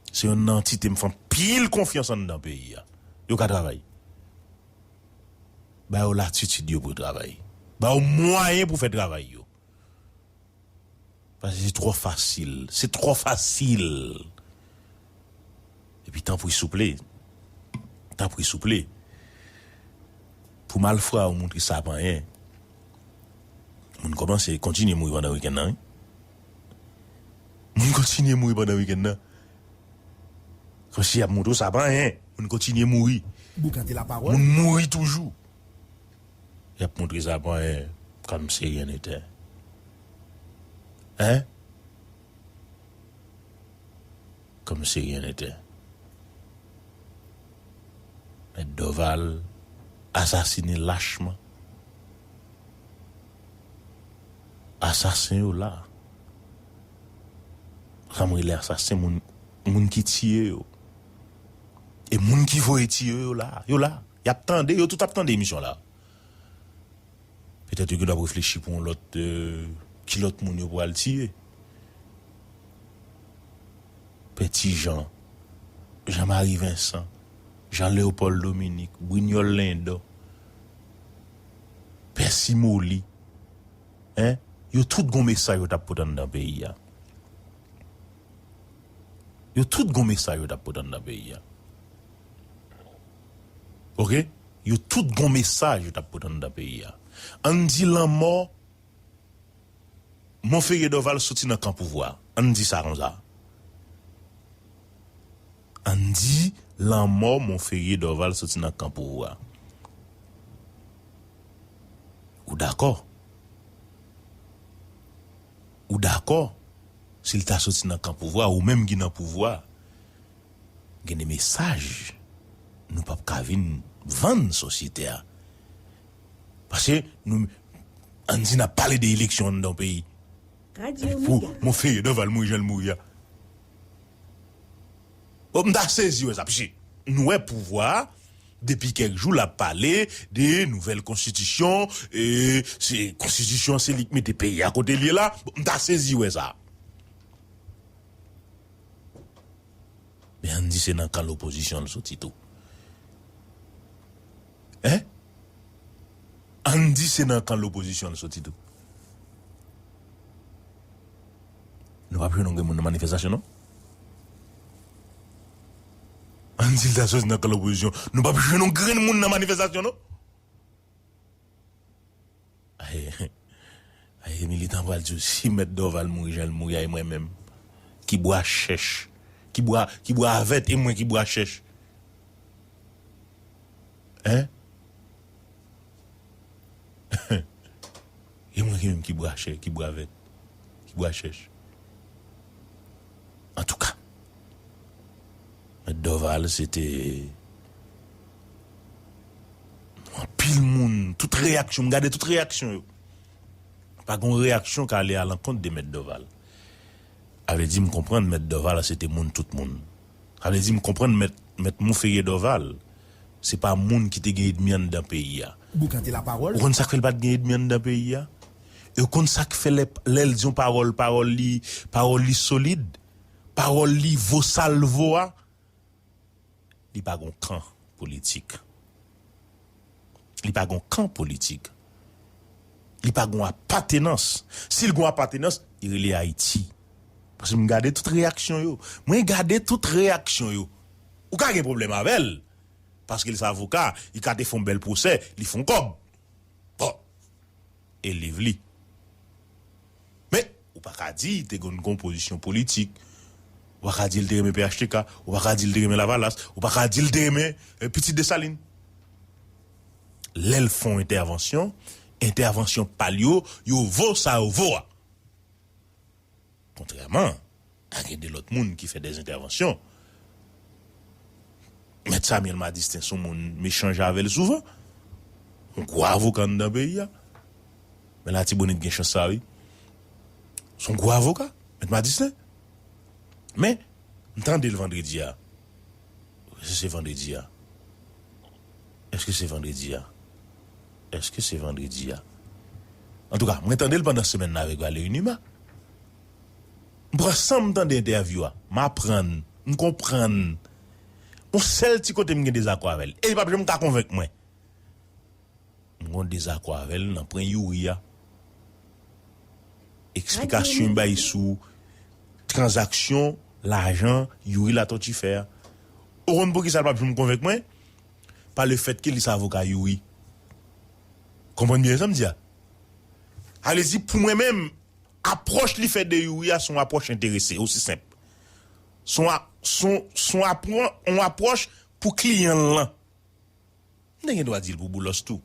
Se youn nan antite m fè anpil konfyans anndan peyi a. Yo ka travay. Ba yo latitid yo pou yo travay. Ba yo mwayen pou fè travay yo. Paske se twò fasil. Se twò fasil. Epi tanpri souple. Tanpri souple. Pou malfra yo montre sa pa anyen. Moun kòmanse kontinye mouri pandan wikenn nan, wi. Moun kontinye mouri pandan wikenn nan. Kòmsi y ap montre w sa pa anyen. Moun kontinye mouri. Boukante lapawòl. Moun mouri toujou. Y ap montre sa pa anyen. Comme si rien n'était. Hein? Comme si rien n'était. Mèt Dorval asasine lachman. Asasen yo la. Sa m rele asasen, moun, moun ki tiye yo. E moun ki voye tiye yo la. Yo la. Y ap tande, yo tout ap tande emisyon la. Petèt yo gen dwa ap reflechi pou yon lòt, euh, ki lòt moun yo pral tiye. Pè Ti Jan, Jean Marie Vincent, Jean Léopold Dominique, Brignol Lindor, Pè Simoli, hein? Yo tout gon mesaj yo t ap pote anndan peyi a. Yo tout gon mesaj yo t ap pote anndan peyi a. Oke? Yo tout gon mesaj yo t ap pote anndan peyi a. Ann di lanmò Monferrier Dorval soti nan kan pouvwa. Ann di sa konsa. Ann di lanmò Monferrier Dorval soti nan kan pouvwa. Ou dakò? Ou dakò? Si l ta soti nan kan pouvwa, ou menm ki nan pouvwa, gen de mesaj nou p ap ka vin vann sosyete a. Paske nou, ann di n ap pale de eleksyon anndan yon peyi. Radyo Pou Mega. Monferrier Dorval mouri jan l mouri a. Bon, m ta sezi wè sa, paske nou wè pouvwa a, depi kèk jou, l ap pale de nouvèl konstitisyon, e se konstitisyon an, se li k mete peyi a kote l ye la. Bon, m ta sezi wè sa. Men ann di se nan kan lopozisyon l soti tou. di se nan kan lopozisyon l soti tou. Nou p ap jwenn yon grenn moun nan manifestasyon, non? Ann di l ta soti nan kan lopozisyon. Nou p ap jwenn yon grenn moun nan manifestasyon, non? Ay, ay, militan pral di w, si Mèt Dòval mouri jan l mouri a, e mwen menm? Ki bwa chèch? Ki bwa, ki bwa vèt, e mwen ki bwa chèch? Hein? E mwen ki menm ki bwa chè, ki bwa vèt, ki bwa chèch. Antouka, Mèt Dòval, se te anpil moun, tout reyaksyon, m gade tout reyaksyon yo. Pa gon reyaksyon k ale alankont de Mèt Dòval. Sa vle di m konprann Mèt Dòval se te moun tout moun. Sa vle di m konprann Mèt, Mèt Monferrier Dòval se pa moun ki te gen ènmi anndan peyi a. Boukante lapawòl. Ou konn sa k fè l pa t gen ènmi anndan peyi a? E ou konn sa k fè lè, lè l di yon pawòl, pawòl li, pawòl li solid, pawòl li vo sa l vo a? Li pa gon kan politik. Li pa gon kan politik. Li pa gon apatenans. Si l gon apatenans, li rele Ayiti. Paske m gade tout reyaksyon yo. Mwen gade tout reyaksyon yo. Ou ka gen pwoblèm avè l. Paske l se avoka, li ka te fè yon bèl pwosè, li fè yon kòb. Bon. E liv li. Men, ou pa ka di te gon, gon pozisyon politik. Ou pa ka di l te renmen P H T K. Ou pa ka di l te renmen Lavalas. Ou pa ka di l te renmen, eh, Pitit Desalin. Lè l fè yon entèvansyon, entèvansyon pa l yo, yo vo sa yo vo a. Kontrèman a gen de lòt moun ki fè de entèvansyon, Mèt Samuel Madistin se yon moun m echanj avè l souvan. Yon gwo avoka anndan peyi a. Men Latibonit gen chans sa, wi. Se yon gwo avoka, Mèt Madistin. Men, m tande l vandredi a. Èske se vandredi a? Èske se vandredi a? Èske se vandredi a? Antouka, mwen tande l pandan semèn nan avèk Valery Numa. M pran san m tande entèvyou a. M aprann. M konprann. Yon sèl ti kote m gen dezakò avè l. E li p ap janm ka konvenk mwen. M gon dezakò avè l nan pwen Youri a. Eksplikasyon li bay sou tranzaksyon lajan Youri Latortue fè a. Ou konn poukisa l p ap janm konvenk mwen? Pa lefètke li se avoka Youri. Konprann byen sa m di a? Sa vle di, pou mwen menm, apwòch li fè de Youri a se yon apwòch enterese, osi senp. Se yon a-, se yon, se yon apwò-, yon apwòch pou kliyan l lan. M te gen dwa di l pou Boulos tou.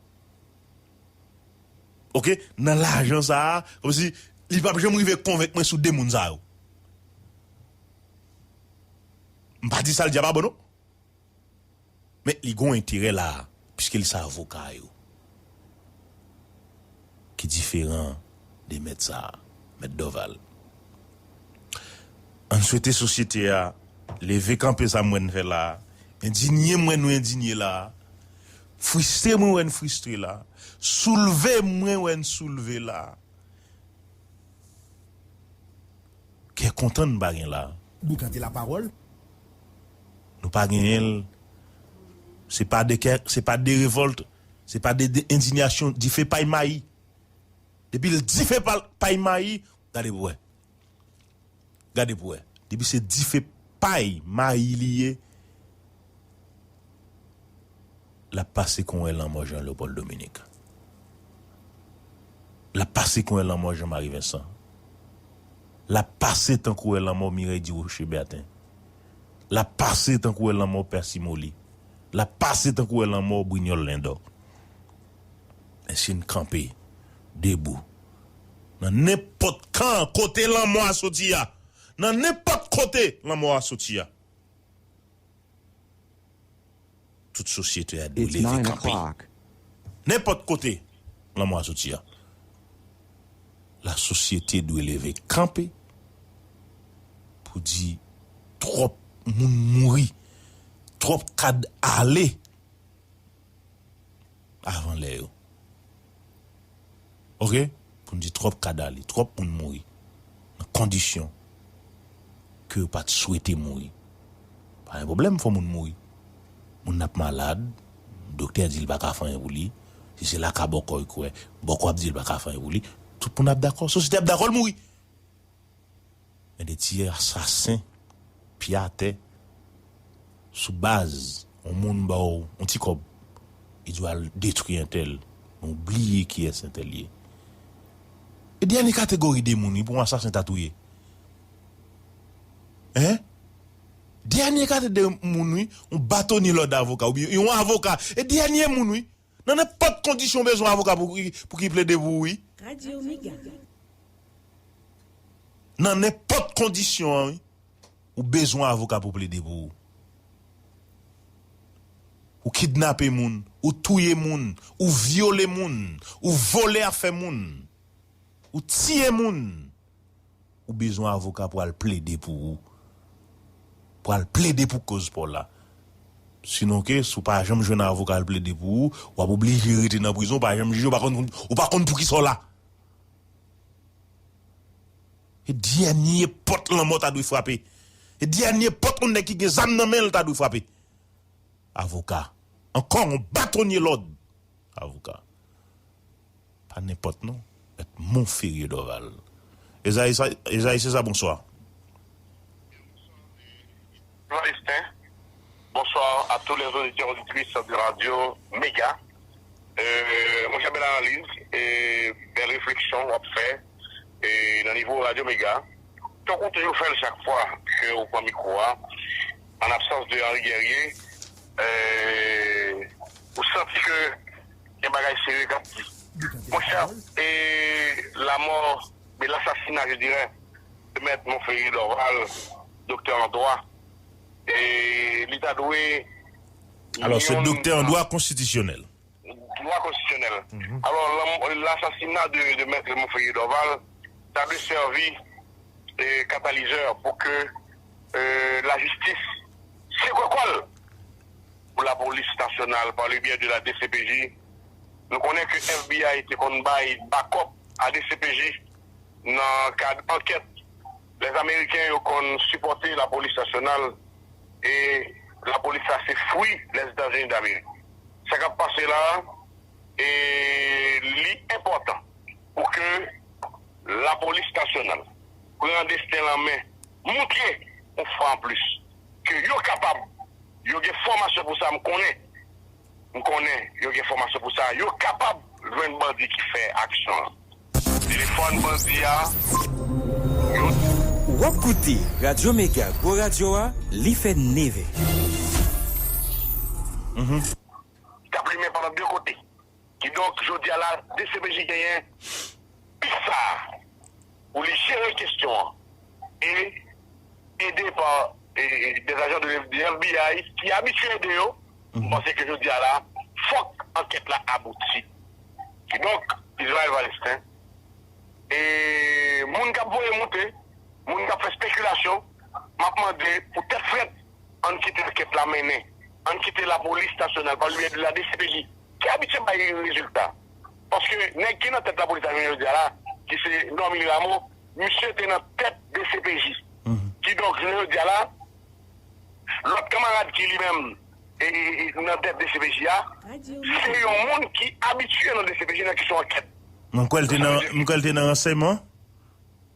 Oke, nan lajan sa a, kòmsi li p ap janm rive konvenk mwen sou de moun sa yo. M pa di sa l di a pa bon, non. Men li gon enterè la a, piske li se avoka yo. Ki diferan de mèt sa a, mèt Dorval. Ann swete sosyete a leve kanpe sa m wè n fè la a, endinye m wè nou endinye la a, fristre mwen wè n fristre la a, soulve mwen wè n soulve la a. Kè kontan n pa gen la a. Boukante lapawòl. Nou pa genyen l. Se pa de kè, se pa de revòlt, se pa de, de endinasyon, dife pay mayi. Depi l dife pa, pay mayi, gade pou wè. Gade pou wè. Depi se dife pay mayi li ye, l ap pase kon wè lanmò Jean Leopold Dominique. L ap pase kon wè lanmò Jean Marie Vincent. L ap pase tankou wè lanmò Mireille Durocher Bertin. L ap pase tankou wè lanmò Percy Molly. L ap pase tankou wè lanmò Brignol Lindor. Men si n kanpe, debou, nan nenpòt kan, kote lanmò a soti a, nan nenpòt kote lanmò a soti a, tout sosyete a dwe leve kanpe. Nenpòt kote lanmò a soti a, lasosyete dwe leve kanpe pou di twòp moun mouri, twòp kad ale avan lè yo. Oke? Pou n di twòp kad ale, twòp moun mouri nan kondisyon ke yo pa t swete mouri. Pa gen pwoblèm, fò moun mouri. Moun nan ap malad, doktè di l pa ka fè anyen pou li, Si se la ka bòkò, li kwè, bòkò ap di l pa ka fè anyen pou li, tout moun ap dakò. Sosyete ap dakò l mouri. Men de ti asasen, pye atè, sou baz, yon moun ba w yon ti kòb, li di w al detwi entèl, men w bliye kiyès entèl ye. E dènye kategori de moun, wi, pou yon asasen ta touye. Hein? Dènye kategori de moun, wi, yon batonye lòd avoka, oubyen yon avoka. E dènye moun, wi. Nan nenpòt kondisyon, w bezwen avoka pou ki, pou ki plede pou ou, wi. Radyo Mega. Nan nenpòt kondisyon an, wi, ou bezwen avoka pou plede pou ou. Ou kidnape moun, ou touye moun, ou vyole moun, ou vòlè afè moun, ou tiye moun. Ou bezwen avoka pou al plede pou ou. Pou al plede pou koz pa w la. Sinon ke, si w pa janm jwenn avoka al plede pou ou, w ap oblije rete nan prizon, w pa janm jije, w pa konn, ou pa konn poukisa w la. E dènye pòt lanmò ta dwe frape. E dènye pòt yon nèg ki gen zam nan men l ta dwe frape. Avoka. Ankò yon batonye lòd. Avoka. Pa nenpòt non. Mèt Monferrier Dorval. Ezayi sa, Ezayi se sa, bonswa. Journaliste, bonsoir à tous les auditeurs et auditrices de Radio Méga. Euh, mon cher, belle analyse et belle réflexion w ap fè, e nan nivo Radio Méga. Tankou w toujou fè l chak fwa ke w pran mikwo a, an absans de Henri Guerrier, euh, ou santi ke gen bagay serye k ap di. Monchè, e lanmò, men lasasina, je dirais, de Mèt Monferrier Dorval, doktè an dwa, e li ta dwe... Alò, se doktè an dwa konstitisyonèl. Dwa konstitisyonèl. Alò, lanmò, lasasina de, de Mèt Monferrier Dorval ta dwe sèvi, e, katalizè pou ke, e, lajistis sekwe kò l pou lapolis nasyonal pa le byen de la D C P J. Nou konnen ke F B I te konn bay bakòp a D C P J nan kad ankèt. Lèzameriken yo konn sipòte lapolis nasyonal, e lapolis la se fwi Lèzetazini Damerik. Sa k ap pase la a, e li enpòtan pou ke lapolis nasyonal pran desten l an men, moutre yon fwa anplis ke yo kapab, yo gen fòmasyon pou sa, m konnen. M konnen yo gen fòmasyon pou sa. Yo kapab jwenn bandi ki fè aksyon an. Telefòn bandi a, yo... W ap koute Radyo Mega, gwo radyo a, li fè neve. K ap limen pandan de kote. Kidonk, jodi a la, D C P J genyen pis sa a pou li jere kesyon an e ede pa, e, e, des agents de, de F B I ki abitye ede yo. M panse ke jodi a la, fòk ankèt la abouti. Kidonk, Israël Valestin, e moun k ap voye moute, moun k ap fè espekilasyon, m ap mande pou tèt frèt, ann kite ankèt la mennen. Ann kite lapolis nasyonal, pa le byen de la D C P J, ki abitye bay rezilta. Paske nèg ki nan tèt lapolis la jounen jodi a la, ki se Normil Rameau, misye te nan tèt D C P J. Kidonk, jounen jodi a la, lòt kanmarad ki li menm, e, e, e, nan tèt D C P J a, se yon moun ki abitye nan D C P J nan kesyon ankèt. Mwen kwè l te nan, mwen kwè l te nan ransèyman.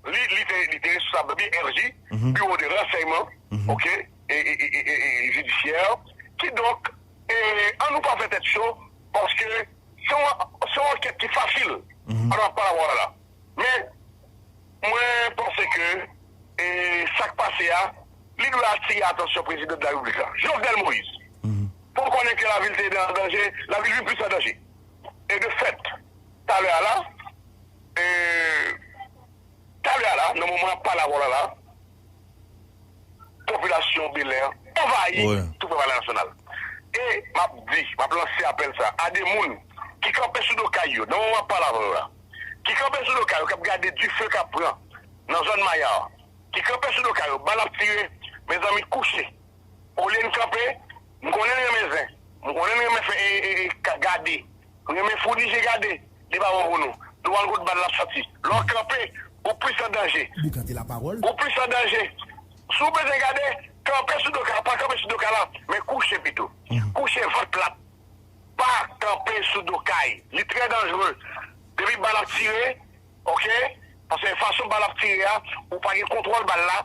Li, li te, li te responsab B R J, Bureau de Renseignement, ok, e, e, e, e, e, e, Judiciaire. Kidonk, e, ann nou pa fè tèt cho, paske se yon, se yon ankèt ki fasil. Ann nou pa pale la. Men, mwen panse ke, e, sa k pase a, li dwe atire atansyon Prezidan de la Repiblik la, Jovenel Moïse. Pou l konnen ke lavil te an danje, lavil vin plis an danje. E de fèt, talè a la, e, talè a la, nan moman n ap pale avè w la la, popilasyon Bèlè anvayi tou prè Palè Nasyonal. E m ap di, m ap lanse apèl sa a de moun ki kanpe sou do kay yo, nan moman m ap pale avè w la, ki kanpe sou do kay yo, k ap gade dife k ap pran nan zòn Maya a, ki kanpe sou do kay yo, bal ap tire, mezanmi, kouche. Olye n kanpe, m konnen n renmen zen, m konnen n renmen fè, e, e, e, ka-, gade, n renmen founi je gade, li pa bon pou nou. Nou wè l kote bal la soti. Lè w kanpe, ou plis an danje. Boukante lapawòl. Ou plis an danje. Si w bezwen gade, kanpe sou do kay la, pa kanpe sou do kay la, men kouche pito. Kouche vant plat. pa kanpe sou do kay. Li trè danjere. Depi bal ap tire, oke? Paske fason bal ap tire a, ou pa gen kontwòl bal la,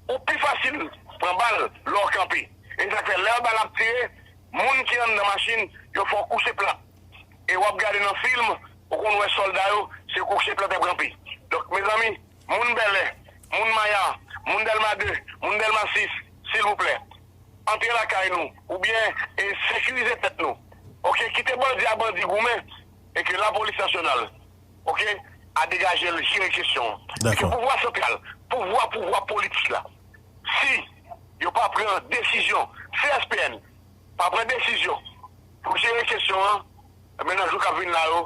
ou pi fasil pran bal lè w kanpe. E sa k fè, lè bal ap tire, moun ki anndan machin, yo fè w kouche plat. E w ap gade nan fim, ou konn wè sòlda yo, se kouche plat y ap kanpe. Donk, mezanmi, moun Bèlè, moun Maya, moun Dèlma de, moun Dèlma sis, silvouplè, antre lakay nou, oubyen, e, sekirize tèt nou. Oke, kite bandi a bandi goumen, e ke lapolis nasyonal, oke, a degaje l jere kesyon an. E ke pouvwa santral, pouvwa, pouvwa politik la, si yo pa pran desizyon, C S P N pa pran desizyon pou jere kesyon an, ebyen, nan jou k ap vin la yo,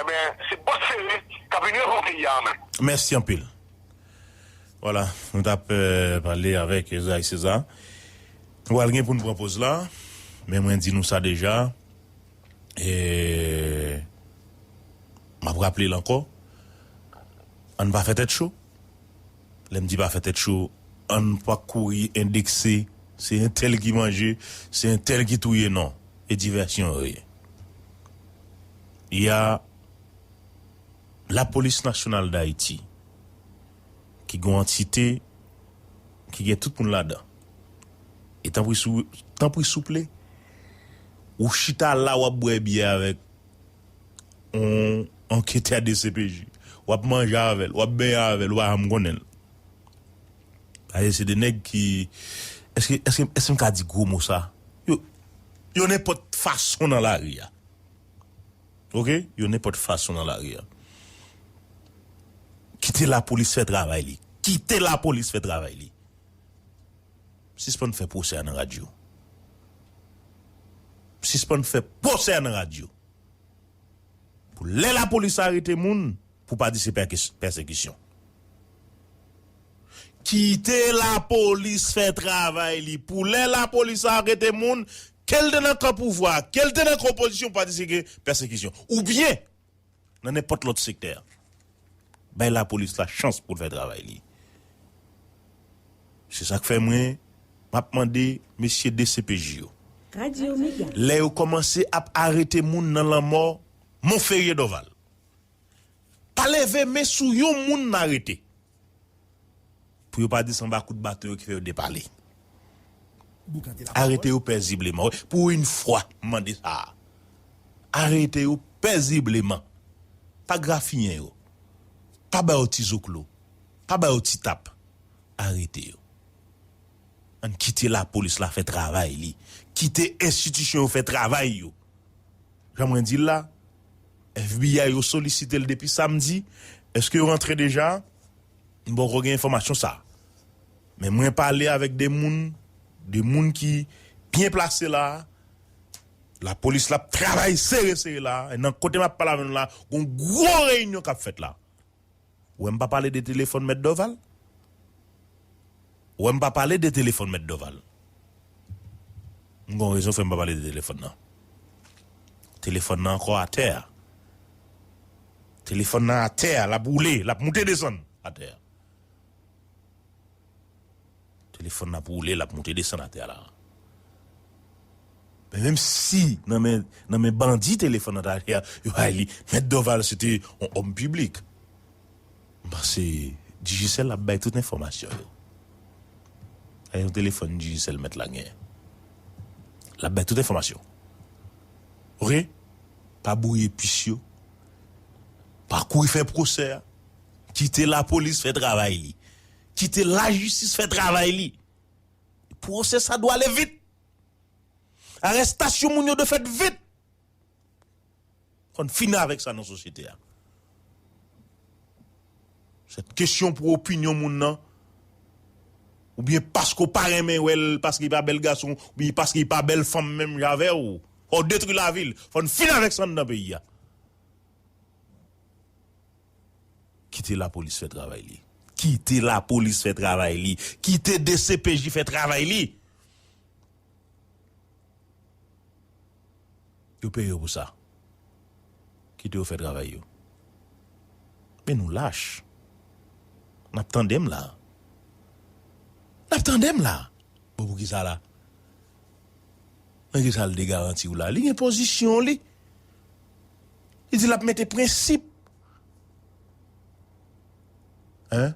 ebyen, se bòt sere k ap vin repran peyi a an men. Mèsi anpil. Vwala, nou t ap, eh, pale avèk Ezra César. Nou pral gen pou n pran poz la, men mwen di nou sa deja. E m ap raple l ankò, ann pa fè tèt cho. Lè m di pa fè tèt cho, ann pa kouri endekse, se entèl ki manje, se entèl ki touye, non. E divèsyon yo ye. Y a Lapolis Nasyonal d Ayiti, ki gen yon antite ki gen tout moun ladan. E tanpri, sou, tanpri souple, ou chita la, w ap bwè byè avèk yon anketè D C P J. W ap manje avè l, w ap benyen avè l, ou pa janm konnen l. Paske se de nèg ki, èske, èske, èske m ka di gwo mo sa? Yo, yo nenpòt fason nan lari a. Oke? Yo nenpòt fason nan lari a. Kite lapolis fè travay li. Kite lapolis fè travay li. Sispann fè pwosè a nan radyo. Sispann fè pwosè a nan radyo. Pou lè lapolis arete moun, pou pa di se pèkis-, pèsekisyon. Kite lapolis fè travay li. Pou lè lapolis arete moun, ke l te nan kan pouvwa, ke l te nan kan opozisyon, pou pa di se gen pèsekisyon. Oubyen, nan nenpòt lòt sektè, bay lapolis la chans pou l fè travay li. Se sa k fè mwen, m ap mande mesye D C P J yo. Radyo Mega. Lè yo kòmanse ap arete moun nan lanmò Monferrier Dorval, pa leve men sou yon moun n arete. Pou yo pa di se anba kout baton yo ki fè yo depale. Arete yo pezibleman. Wi, pou yon fwa, m mande sa. Arete yo pezibleman. Pa grafiyen yo. Pa ba yo ti zoklo. Pa ba yo ti tap. Arete yo. Ann kite lapolis la fè travay li. Kite enstitisyon yo fè travay yo. Jan mwen di l la, F B I yo solisite l depi samdi. Èske yo rantre deja? M poko gen enfòmasyon sa. Men mwen pale avèk de moun, de moun ki byen plase la. Lapolis la ap travay sere sere la. E nan kote m ap pale avè nou la, gon gwo reyinyon k ap fèt la. Ou wè m pa pale de telefòn Mèt Dorval? Ou wè m pa pale de telefòn Mèt Dorval? M gon rezon fè m pa pale de telefòn nan. Telefòn nan ankò atè a. Telefòn nan atè a, l ap woule, l ap moute desann atè a. Telefòn nan ap woule, l ap moute desann atè a la. Men menm si nan men, nan men bandi telefòn nan t atè a, yo bay li, Mèt Dorval se te yon òm piblik. M panse Digicel ap bay tout enfòmasyon yo. Ay yon telefòn Digicel mèt la genyen. L ap bay tout enfòmasyon. Oke? Pa bwouye pis yo. Pa kouri fè pwosè a. Kite lapolis fè travay li. Kite lajistis fè travay li. Pwosè sa dwe ale vit. Arèstasyon moun yo dwe fèt vit. Fò n fini avèk sa nan sosyete a. Sèt kesyon pou opinyon moun nan, oubyen paske w pa renmen wè l, paske li pa bèl gason, oubyen paske li pa bèl fanm menm jan avè w, fò w detwi lavi l. Fò n fini avèk sa anndan peyi a. Kite lapolis fè travay li. Kite lapolis fè travay li. Kite D C P J fè travay li. Yo peye yo pou sa. Kite yo fè travay yo. Men nou lach. N ap tande m la. N ap tande m la. Bon, poukisa la? Men kisa l te garanti w la? Li gen pozisyon li. Li di l ap mete prensip. Hein?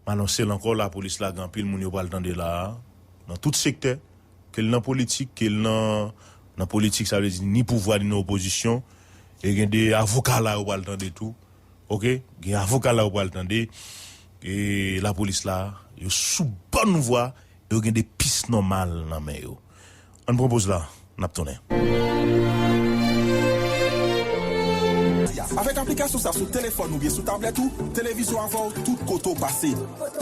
M anonse l ankò, lapolis la gen anpil moun yo pral tande la a, nan tout sektè, ke l nan politik, ke l nan, nan politik, sa vle di ni pouvwa ni nan opozisyon, e gen de avoka la yo pral tande tou, oke? Gen avoka la yo pral tande, e lapolis la, yo sou bòn vwa, yo gen de pis nòmal nan men yo. Ann pran poz la, n ap tounen. Avèk aplikasyon sa sou telefòn oubyen sou tablèt ou, televizyon avè w tout kote w pase.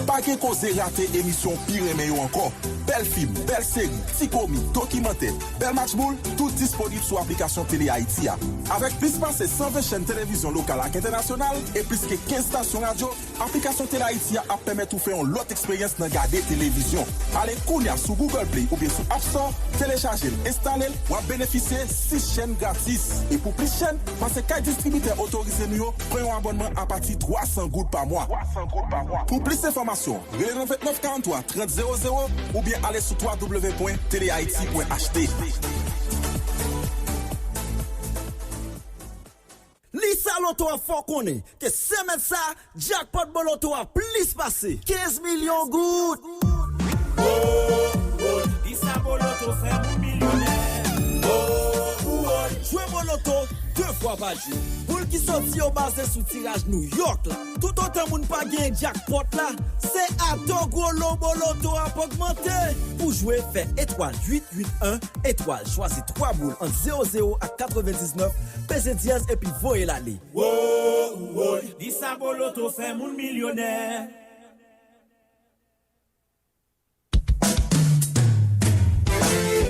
Pa gen koze rate emisyon w pi renmen yo ankò. Bèl fim, bèl seri, ti komi, dokimantè, bèl match boul, tout disponib sou aplikasyon Tele Ayiti a. Avèk plis pase san ven chèn televizyon lokal ak entènasyonal e plis ke kenz estasyon radyo, aplikasyon Tele Ayiti a ap pèmèt ou fè yon lòt eksperyans nan gade televizyon. Ale kounye a sou Google Play oubyen sou App Store, telechaje l, enstale l, w ap benefisye sis chèn gratis. E pou plis chèn, pase kay distribitè otorize nou yo, pran yon abònman apati twa san goud pa mwa. Twa san goud pa mwa. Pou plis enfòmasyon, rele nan vennèf karannntwa trant zewo zewo oubyen ale sou w w w pwen telehaiti pwen h t. Lisa Loto ap fè w konnen ke semèn sa, jackpot bon loto a plis pase kenz milyon goud. Lisa bon loto fè moun milyonè. Jwe bon loto de fwa pa jou. Boul ki soti yo baze sou tiraj New York la. Toutotan moun pa genyen jackpot la, se atò gwo lo bon loto ap ogmante. Pou jwe, fè etwal uit uit en, etwal, chwazi twa boul ant zewo zewo ak katrevendiznèf, peze dyèz epi voye l ale. Woy, woy, Lisa bon loto fè moun milyonè.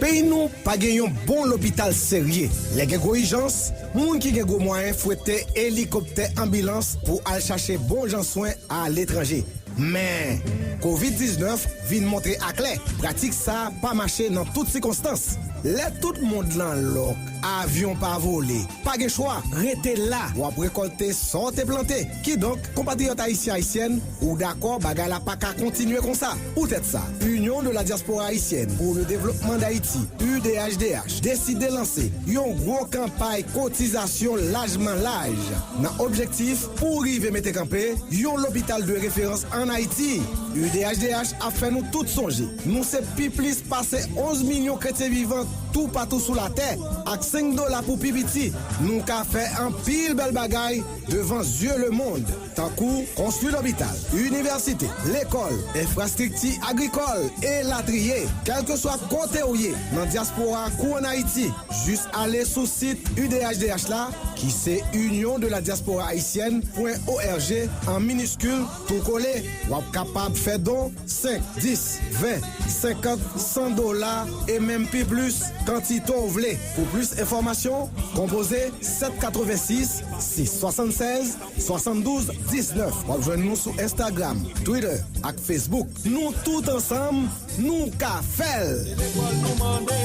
Peyi nou pa gen yon bon lopital serye. Lè gen gwo ijans, moun ki gen gwo mwayen fwete elikoptè anbilans pou al chache bon jan swen aletranje. Men, kovid diznèf vin montre aklè, pratik sa a pa mache nan tout sikonstans. Lè tout mond lan lòk, avyon pa vole, pa gen chwa, rete la, w ap rekòlte sa w te plante. Kidonk, konpatriyòt ayisyen, ayisyèn, ou dakò bagay la pa ka kontinye konsa. Poutèt sa, Union de la Diaspora Haïtienne pour le Développement d'Haïti, U D H D H, deside lanse yon gwo kanpay kotizasyon lajman laj nan objektif pou rive mete kanpe yon lopital de referans ann Ayiti. U D H D H ap fè nou tout sonje, nou se pi plis pase onz milyon kretyen vivan toupatou sou latè, ak senk dola pou pi piti, nou ka fè anpil bèl bagay devan zye lemonn, tankou konstwi lopital, inivèsite, lekòl, enfrastrikti agrikòl, elatriye. Kèlkeswa kote w ye nan dyaspora kou ann Ayiti, jis ale sou sit U D H D H la, ki se Union de la Diaspora Haïtienne pwen O R G an miniskil tou kole. W ap kapab fè don senk, dis, ven, senkant, san dola e menm pi plis, kantite w vle. Pou plis enfòmasyon, konpoze sèt katrevensis, sis swasannsèz, swasanndouz diznèf. W ap jwenn nou sou Instagram, Twitter ak Facebook. Nou tout ansanm, nou ka fè l! Se lekòl nou mande,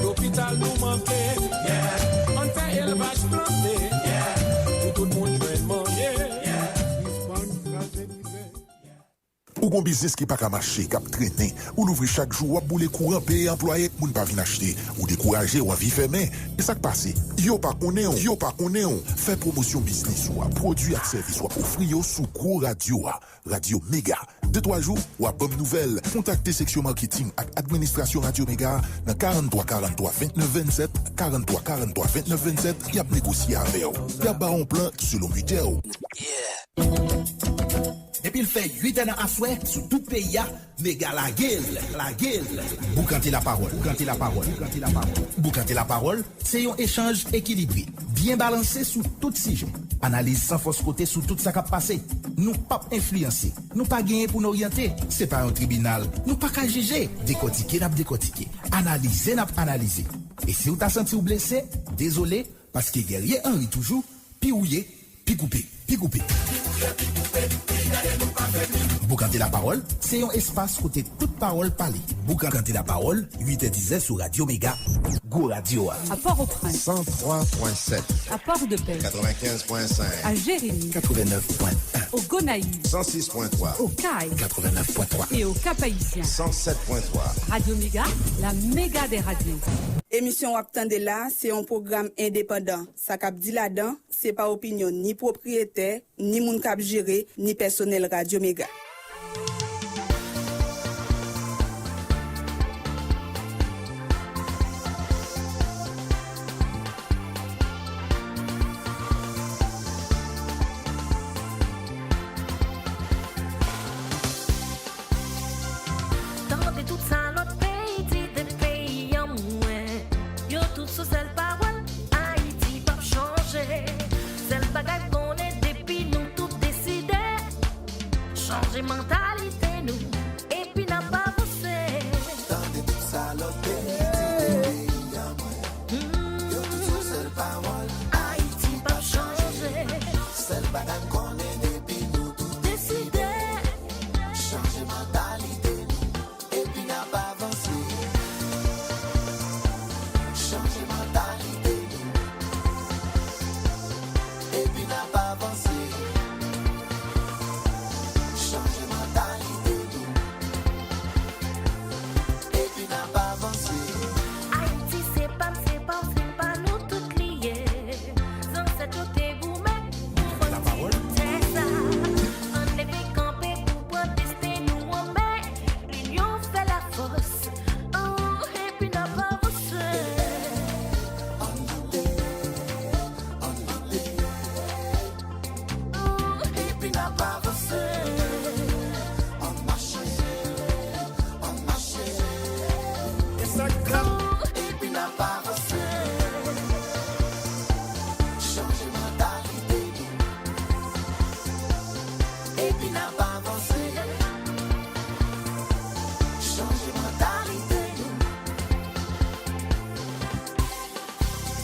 lopital nou manke, ann fè elvaj plante, pou tout moun jwenn manje, sispann kraze mizè. Ou gon biznis ki pa ka mache, k ap trennen, ou louvri chak jou, w ap boule kouran, peye anplwaye, moun pa vin achte, ou dekouraje, w anvi fèmen. E sa k pase? Yo pa konnen w, yo pa konnen w. Fè pwomosyon biznis ou a, pwodui ak sèvis w ap ofri yo sou gwo radyo a, Radyo Mega. De twa jou, w ap ban m nouvèl. Kontakte seksyon maketing ak administrasyon Radyo Mega nan karannntwa karannntwa vennèf vennsèt, karannntwa karannntwa vennèf vennsèt, y ap negosye avè w. Y ap ba w yon plan selon bidjè w. Depi l fè uit è nan aswè, sou tout peyi a, Mega lage l, lage l. Boukante lapawòl, boukante lapawòl, boukante lapawòl. Boukante lapawòl, se yon echanj ekilibre, byen balanse sou tout sijè. Analiz san fòs kote sou tout sa k ap pase. Nou p ap enfliyanse, nou pa genyen pou n oryante. Se pa yon tribinal, nou pa ka jije. Dekòtike n ap dekòtike, analize n ap analize. E si w ta santi w blese, dezole, paske Guerrier Henry toujou, pi ou ye, pi koupe, pi koupe. Boukante lapawòl, se yon espas kote tout pawòl pale. Boukante lapawòl, uit è dizè sou Radyo Mega, gwo radyo a. À Port-au-Prince, san twa pwen sèt. À Port-de-Paix, katrevenkenz pwen senk. À Jérémie, katrevenèf pwen en. Au Gonaïves, cent six point trois, au Cayes, quatre-vingt-neuf point trois, et au Cap-Haïtien, cent sept point trois. Radio Méga, la méga des radios. Emisyon w ap tande la, se yon pwogram endepandan. Sa k ap di ladan, se pa opinyon ni pwopriyetè, ni moun k ap jere, ni pèsonèl Radyo Mega. Tande tout sa lòt peyi di de peyi an mwen. Yo tout sou sèl pawòl, Ayiti p ap chanje. Sèl bagay m konnen depi nou tout deside, chanje mantalite nou, epi n ap avanse. Tande tout sa lòt peyi di de peyi an mwen. Yo tout sou sèl pawòl, Ayiti p ap chanje. Sèl bagay m konnen depi nou tout deside, chanje mantalite nou, epi n ap avanse. Chanje mantalite nou, epi n ap avanse. Chanje mantalite nou, epi n ap avanse. Ayiti se pa m, se pa w, se pa nou tout li ye. Zansèt yo te goumen pou fòs ti bout tè sa. Ann leve kanpe pou pran desten nou an men. Linyon fè lafòs. Oh, epi n ap avanse. Ann lute, ann lute. Oh, epi n ap avanse. Ann mache, ann mache. E sa k grap. Oh, epi n ap avanse. Chanje mantalite nou. Epi n ap avanse. Chanje mantalite nou.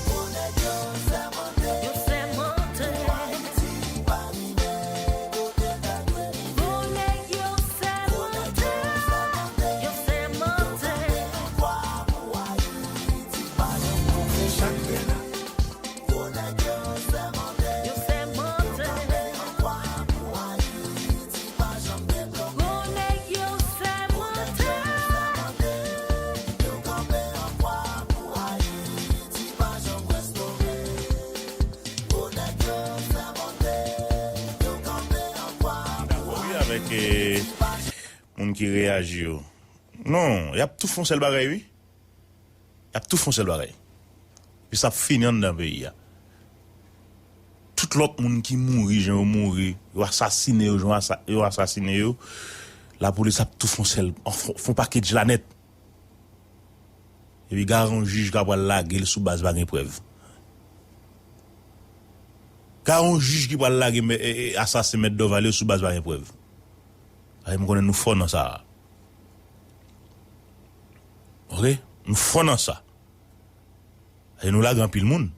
Gwo nèg yo sèmante. Yo sèmante. Pou Ayiti pa rive kote l ta dwe rive. Gwo nèg yo sèmante. Yo sèmante. Yo kanpe an kwa pou Ayiti pa janm tonbe. Chak lè la. Gwo nèg yo sèmante. Yo sèmante. Yo kanpe an kwa pou Ayiti pa janm debloke. Gwo nèg yo sèmante. Yo kanpe an kwa pou Ayiti pa janm restore. Gwo nèg yo sèmante. Yo kanpe an kwa pou Ayiti pa janm. Dakò, wi, avèk, eh, moun ki reyaji yo. Non, y ap tou fè yon sèl bagay, wi. Y ap tou fè yon sèl bagay. Epi sa ap fini anndan peyi a. Tout lòt moun ki mouri, jan yo mouri, yo asasinen yo, jan yo asa-, yo asasinen yo, lapolis ap tou fè yon sèl, fè, fè yon pakèt la nèt. Epi gade yon jij k ap pral lage l sou baz pa gen prèv. Gade yon jij ki pral lage mè-, e, e, asasen mèt Dorval yo sou baz pa gen prèv. Ay, m konnen nou fò nan sa a. Oke? Nou fò nan sa. E nou lage anpil moun.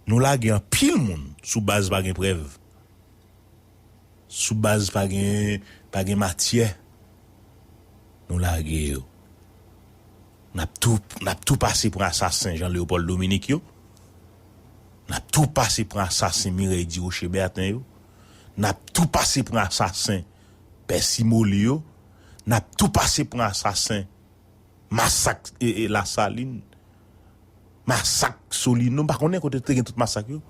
Nou lage anpil moun sou baz pa gen prèv. Sou baz pa gen, pa gen matyè. Nou lage yo. N ap tou, n ap tou pase pran asasen Jean Léopold Dominique yo. N ap tou pase pran asasen Mireille Durocher Bertin yo. N ap tou pase pran asasen Percy Molly yo. N ap tou pase pran asasen masak, e, e, Lasalin, masak Solino, m pa konnen kote te gen tout masak yo.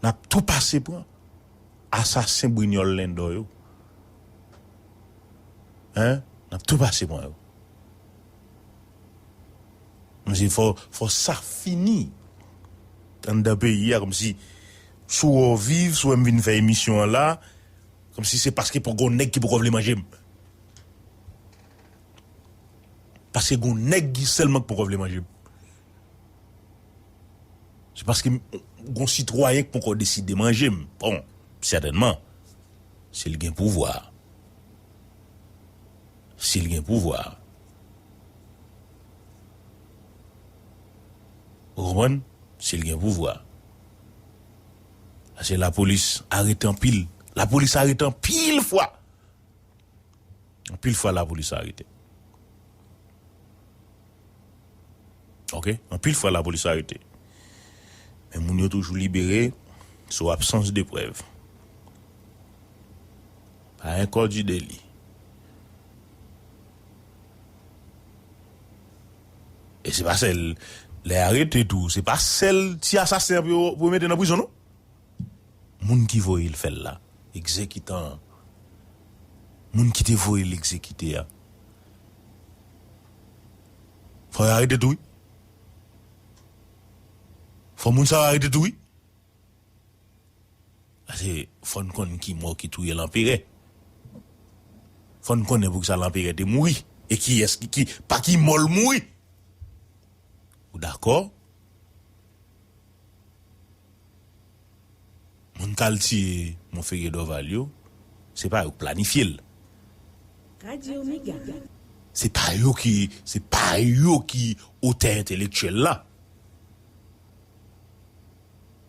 N ap tou pase pran asasen Brignol Lendor yo. Hein? N ap tou pase pran yo. Mwen se fò, fò sa fini anndan peyi a, kòmsi si w wè w viv, si w wè m vin fè emisyon an la, kòmsi se paske poko nèg ki poko vle manje m. Paske gon nèg ki sèlman ki poko vle manje m. Se paske m, gon sitwayen ki poko deside manje m. Bon, sètènman, si l gen pouvwa. Si l gen pouvwa. Ou konprann? Si l gen pouvwa. Paske lapolis arete anpil. Lapolis arete anpil fwa. Anpil fwa lapolis arete. Oke? Anpil fwa lapolis arete. Men moun yo toujou libere. sou absans de prèv. Pa enkò di deli. E se pa sèl lè arete tou, se pa sèl ti asasen an pou yo, pou yo mete nan prizon non. Moun ki voye l fè l la, egzekitan an, moun ki te voye l egzekite a, fò yo arete tou wi. Fò moun sa yo arete tou wi. Paske fò n konn ki mò ki touye lanperè. Fò n konnen poukisa lanperè te mouri. E kiyès ki, ki pa ki mò l mouri. Ou dakò? Moun k al tiye Monferrier Dorval yo, se pa yo k planifye l. Radyo Mega. Se pa yo ki, se pa yo ki otè entelektyèl la.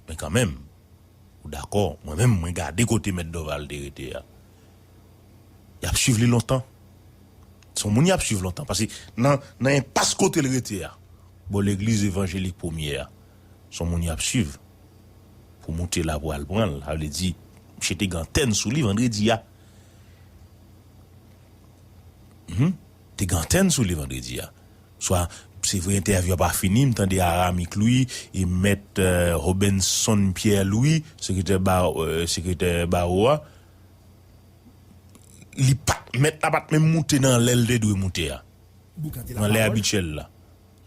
Men kanmenm, ou dakò, mwen menm, mwen gade kote mèt Dorval te rete a. Y ap swiv li lontan. Se yon moun y ap swiv lontan. Paske nan, nan enpas kote l rete a, bò legliz evanjelik premye a, se yon moun y ap swiv pou moute la pou al pran l. Sa vle di, misye te gen antèn sou li vandredi a. Mhm. Te gen antèn sou li vandredi a. Swa, se vre entèvyou a pa fini, m tande Aramik Louis e mèt, euh, Robenson Pierre Louis, sekretè ba, euh, sekretè bawo a, li pa t, mèt la pa t menm moute nan lè l te dwe moute a. Nan lè abityèl la.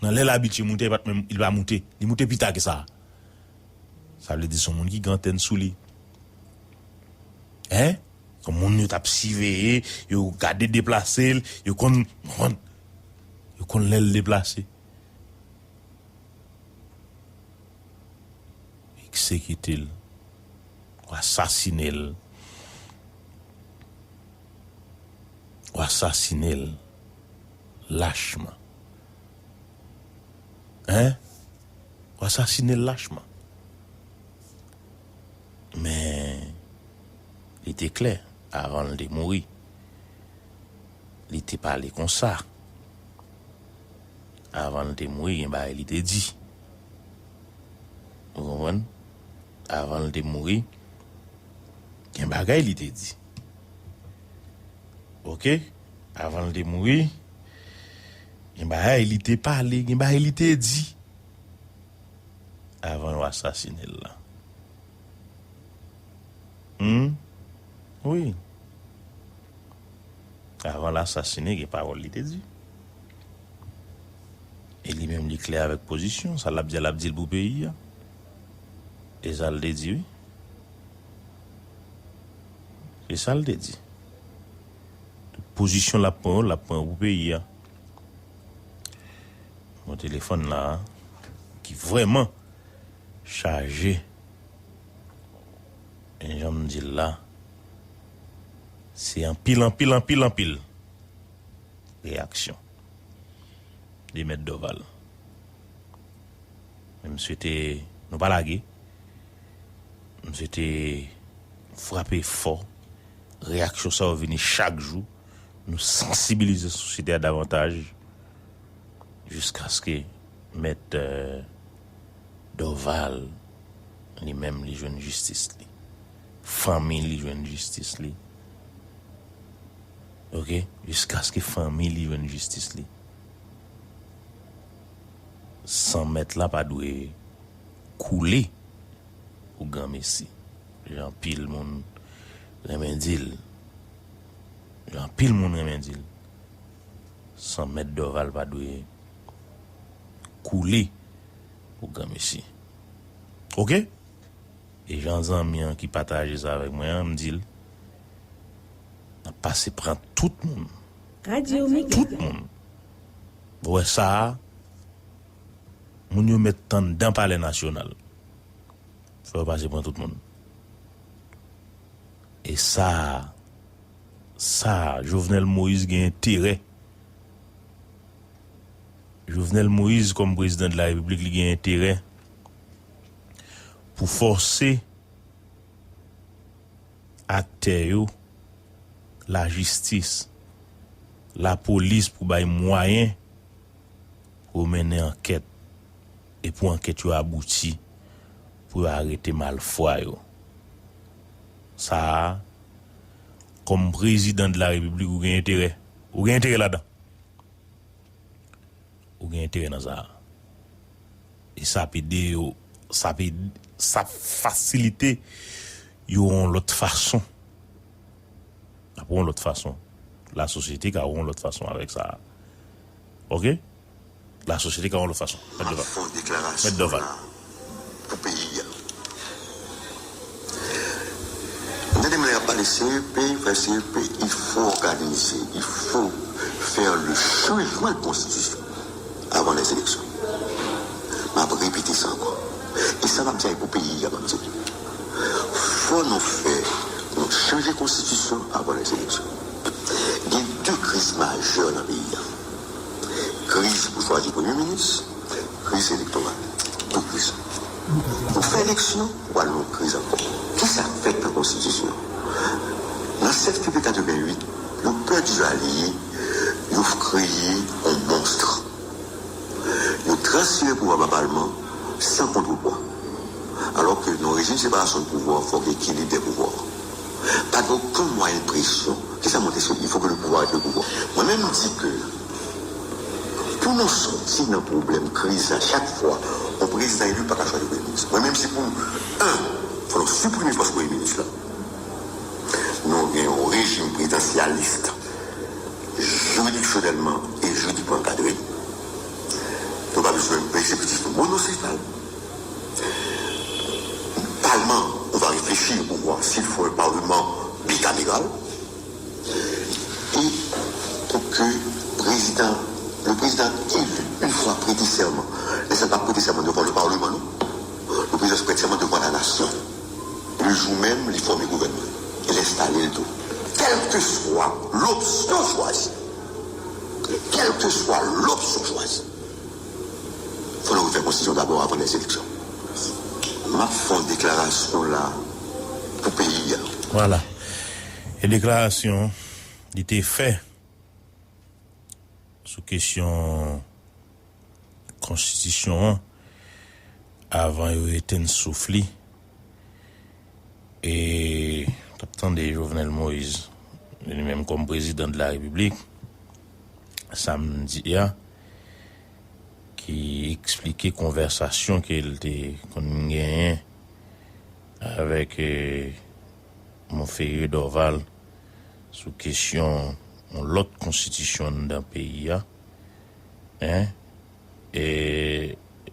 Nan lè l abitye moute, li pa t menm, li pa moute. Li moute pita ke sa. Sa vle di se yon moun ki gen antèn sou li. Hein? Yon moun yo t ap siveye, yo gade deplase l, yo konn, konn, yo konn lè l deplase. Egzekite l. Ou asasine l. Ou asasine l lachman. Hein? Ou asasine l lachman. Men, li te klè, avan l te mouri, li te pale konsa. Avan l te mouri, gen bagay li te di. Ou konprann? Avan l te mouri, gen bagay li te di. Oke? Avan l te mouri, gen bagay li te pale, gen bagay li te di. Avan yo asasine l la. Hmm? Wi. Avan l asasine, gen pawòl li te di. E li menm, li klè avèk pozisyon. Sa l ap di a, l ap di l pou peyi a. E sa l te di, wi. Se sa l te di. Tout pozisyon l ap pran yo, l ap pran yo pou peyi a. Bon, telefòn la, ki vrèman chaje. E jan m di l la, se anpil, anpil, anpil, anpil reyaksyon de Mèt Dorval. Men m swete nou pa lage. M swete frape fò. Reyaksyon sa yo vini chak jou. Nou sansibilize sosyete a davantaj. Jiskaske Mèt, euh, Dorval, li menm, li jwenn jistis li. Fanmi li jwenn jistis li. Oke? Jiskaske fanmi li jwenn jistis li. San Mèt la pa dwe koule pou granmesi. Jan anpil moun renmen di l. Jan anpil moun renmen di l. San Mèt Dorval pa dwe koule pou granmesi. Oke? E jan zanmi an ki pataje sa avèk mwen an, m di l, n ap pase pran tout moun. Radyo Mega. Tout moun. Ou wè sa a, moun yo mèt t anndan Palè Nasyonal. Fò yo pase pran tout moun. E sa a, sa a, Jovenel Moïse gen enterè. Jovenel Moïse, kòm prezidan de la repiblik, li gen enterè pou fòse aktè yo, lajistis, lapolis, pou bay mwayen pou yo mennen ankèt e pou ankèt yo abouti, pou yo arete malfwa yo. sa a, kòm prezidan de la repiblik, ou gen enterè. Ou gen enterè ladan. Ou gen enterè nan sa a. E sa ap ede yo, sa ap ed-, sa ap fasilite yo yon lòt fason. Ap yon lòt fason. Lasosyete ka yon lòt fason avèk sa a. Oke? Lasosyete ka yon lòt fason. Mèt Doval. Mèt Doval. Pou peyi a. Tande m lè y ap pale C E P, frè C E P, il faut organiser, il faut faire le changement de constitution avant les élections. M ap repete sa ankò. E sa m ap di a pou peyi a, m ap di. Fò nou fè, nou chanje konstitisyon avan les élections. Gen de kriz majè nan peyi a. Kriz pou chwazi premye minis, kriz elektoral. De kriz. Pou fè eleksyon, ou al nan kriz ankò. Kisa k fèt nan konstitisyon? Nan sèt fevriye katreventuit, yo pèdi alye, yo kreye yon monstre. Yo transfere pouvwa ba palman san kontrepwa. Alò ke nan rejim separasyon de pouvwa, fòk ekilib de pouvwa. Pa gen okenn mwayen de presyon. Kisa montre se, il faut que le pouvoir reste le pouvoir. Mwen menm m di ke pou nou sòti nan pwoblèm kriz sa, chak fwa yon prezidan eli pa ka chwazi premye minis. Mwen menm si pou, en, fò nou siprime pòs premye minis la. Nou gen yon rejim prezidansyalis jiridiksyonèlman e jiridikman ankadre. Nou pa bezwen yon egzekitif monosefal. Palman, on va réfléchir pour voir s'il faut un parlement bicamiral. E pou ke prezidan, le président élu, une fois prêté serment, lè sa l pa prete sèman devan le parlement, non. Le président prête serment devant la nation. Le jou menm, li fòme gouvènman. E l enstale l tou. Kèlkeswa lopsyon chwazi. Kèlkeswa lopsyon chwazi. Fò nou refè konstitisyon dabò avan les élections. M ap fè yon deklarasyon la pou peyi a. Vwala. E deklarasyon li te fè sou kesyon konstitisyon an avan yo etenn souf li. E t ap tande Jovenel Moïse, li menm kòm prezidan de la Repiblik, samdi a, ki eksplike konvèsasyon ke l te konn genyen avèk, eh, Monferrier Dorval sou kesyon yon lòt konstitisyon anndan peyi a, en, e,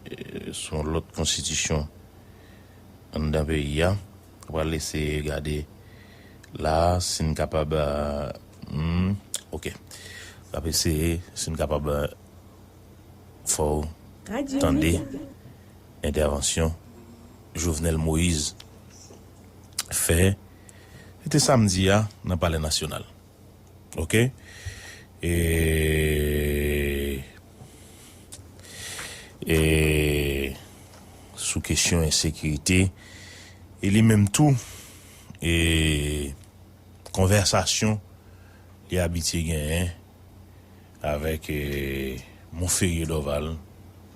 e, sou yon lòt konstitisyon anndan peyi a. Pral eseye gade la, si n kapab, hmm, oke. N ap eseye, si n kapab, fè w tande entèvansyon Jovenel Moïse fè, se te samdi a, nan Palè Nasyonal. Oke? E, e sou kesyon ensekirite, e li menm tou, e konvèsasyon li abitye genyen avèk, eh, Monferrier Dorval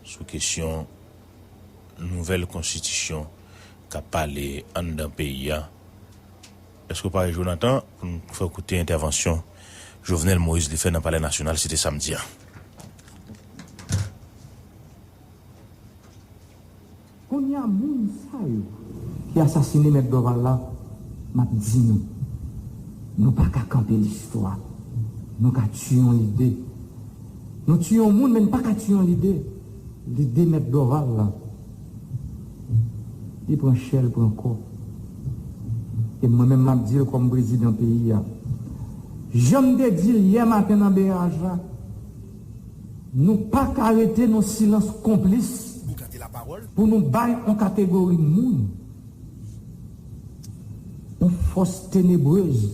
sou kesyon nouvèl konstitisyon k ap pale anndan peyi a. Èske w pare, Jonathan, pou n fè w koute entèvansyon Jovenel Moïse li fè nan Palè Nasyonal, se te samdi a? Kounye a, moun sa yo ki asasine Mèt Dorval la, m ap di nou, nou pa ka kanpe listwa. Nou ka tiye yon lide. Nou tiye yon moun, men n pa ka tiye yon lide. Lide Mèt Dorval la, li pran chè, l pran kò. E mwen menm, m ap di l kòm prezidan peyi a. Jan m te di l yè maten nan beraj la, nou pa ka rete nan silans konplis pou nou bay yon kategori moun, yon fòs tenebrez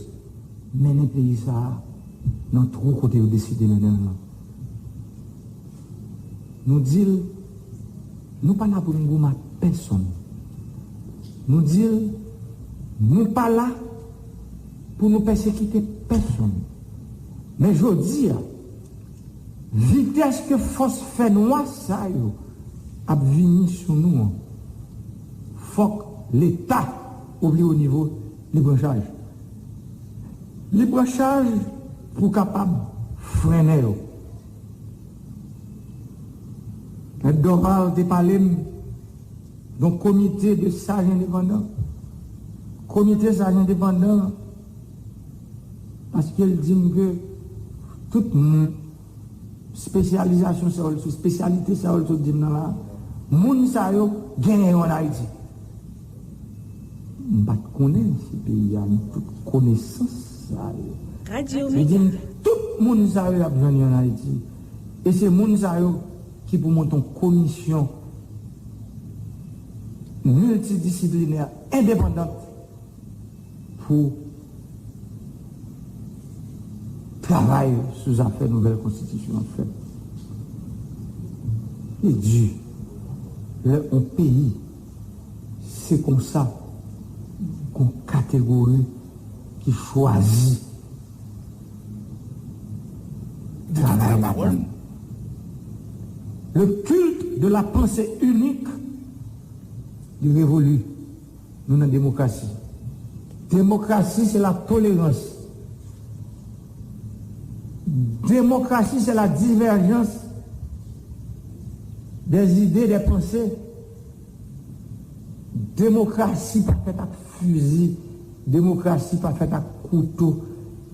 mennen peyi sa a nan twou kote yo deside mennen l lan. Nou di l, nou pa la pou n goumen ak pèsonn. Nou di l, nou pa la pou nou pèsekite pèsonn. Men jodi a, vitès ke fòs fènwa sa yo ap vini sou nou an, fòk Leta, o pli wo nivo, Li pran chaj. Li pran chaj pou kapab frennen yo. Mèt Dorval te pale m de yon komite de saj endepandan. Komite saj endepandan, paske l di m ke tout moun, espesyalizasyon sa yo, espesyalite sa yo, l sot di m nan la, moun sa yo genyen yo ann Ayiti. M pa t konnen si peyi a gen tout konesans sa yo. Li di m, tout moun sa yo y ap jwenn yo ann Ayiti. E se moun sa yo ki pou monte yon komisyon miltidisiplinè endepandant pou travay sou zafè nouvèl konstitisyon an fèt. Li di, lè yon peyi, se konsa, gon kategori ki chwazi travay ladan. Le culte de la pensée unique, li revoli. Nou nan demokrasi. Demokrasi, se la tolerans. Demokrasi, se la diverjans des idées, des pensées. Demokrasi pa fèt ak fizi. Demokrasi pa fèt ak kouto.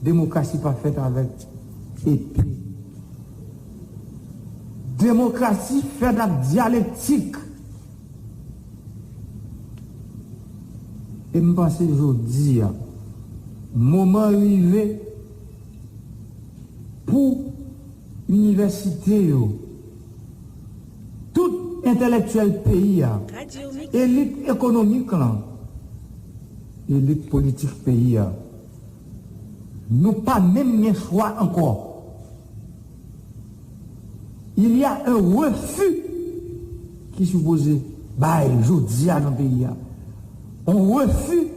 Demokrasi pa fèt avèk epe. Demokrasi fèt ak dyalektik. E m panse jodi a, moman rive pou inivèsite yo, tout entèlektyèl peyi a, elit ekonomik lan, elit politik peyi a, nou pa menm gen chwa ankò. Il y a un refus ki sipoze bay jodi a nan peyi a. Un refus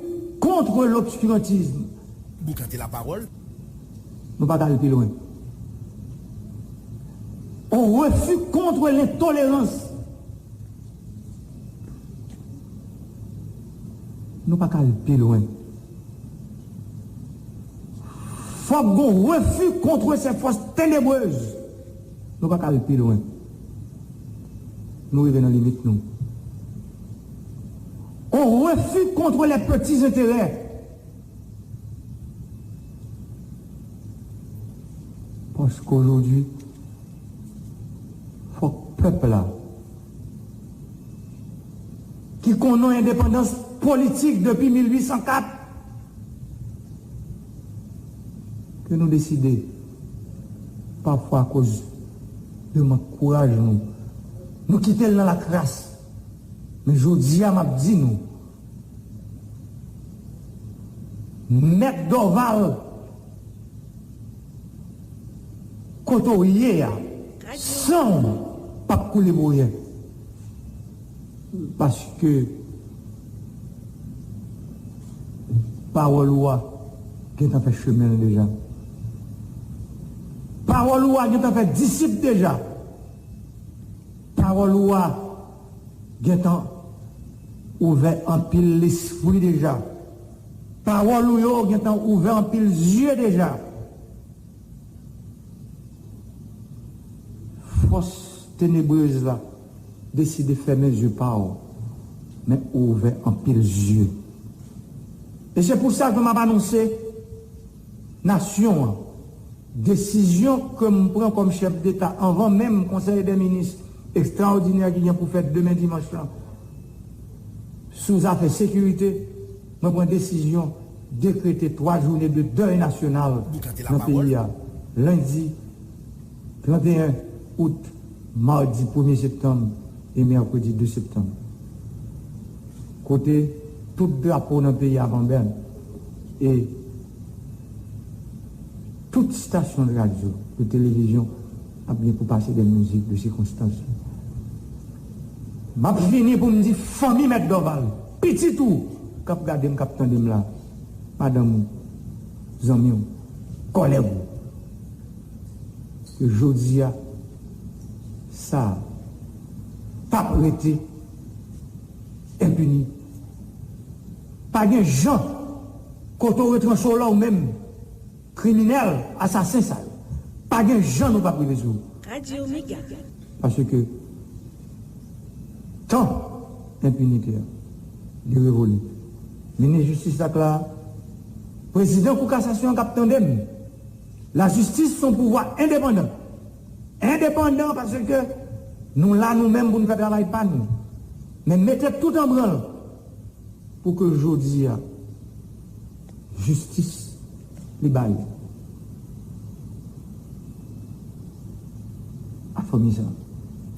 contre l'obscurantisme. Boukante lapawòl. Nou pa ka al pi lwen. Un refus contre l'intolerance. Nou pa ka al pi lwen. Fòk gon refi kont se fòs tenebrez. Nou pa ka al pi lwen. Nou rive nan limit nou. On refi kont les petits intérêts. Paske ojodi, fòk pèp la, ki konnen endepandans politik depi mil uit san kat, ke nou deside, pafwa akoz de mank kouraj nou, nou kite l nan lakras. Men jodi a, m ap di nou, Mèt Dorval, kote w ye a, san w p ap koule pou ryen. Paske pawòl ou a gentan fè chemen l deja. Pawòl ou a gentan fè disip deja. Pawòl ou a gentan ouvè anpil lespri deja. Pawòl ou yo gentan ouvè anpil zye deja. Fòs tenebrez la deside fèmen zye pa w, men ou ouvè anpil zye. E se pou sa ke m ap anonse nasyon an, desizyon ke m pran kòm chèf deta anvan menm konsèy dè minis ekstraòdinè ki gen pou fèt demen dimanch lan sou zafè sekirite, mwen pran desizyon dekrete twa jounen de dèy nasyonal nan peyi a, lendi trannteyen out, madi premye septanm e mèkredi de septanm. Kote tout drapo nan peyi a ap an bèn e tout stasyon de radyo, de televizyon ap gen pou pase de mizik de sikonstans. M ap fini pou m di fanmi Mèt Dorval, pitit ou k ap gade m, k ap tande m la, madanm ou, zanmi w, kòlèg ou, ke jodi a, sa a p ap rete enpini. Pa gen jan Kote w retranche w la ou menm, kriminèl, asasen sa yo. Pa gen jan nou p ap rive sou ou. Radio Mega. Paske tan enpinite a, li revole. Minis jistis la k la, prezidan kou kasasyon an k ap tande m. Lajistis se yon pouvwa endepandan. Endepandan paske nou la nou menm pou n fè travay pa nou. Men mete tout an branl pou ke jodi a, jistis li bay a fanmi sa.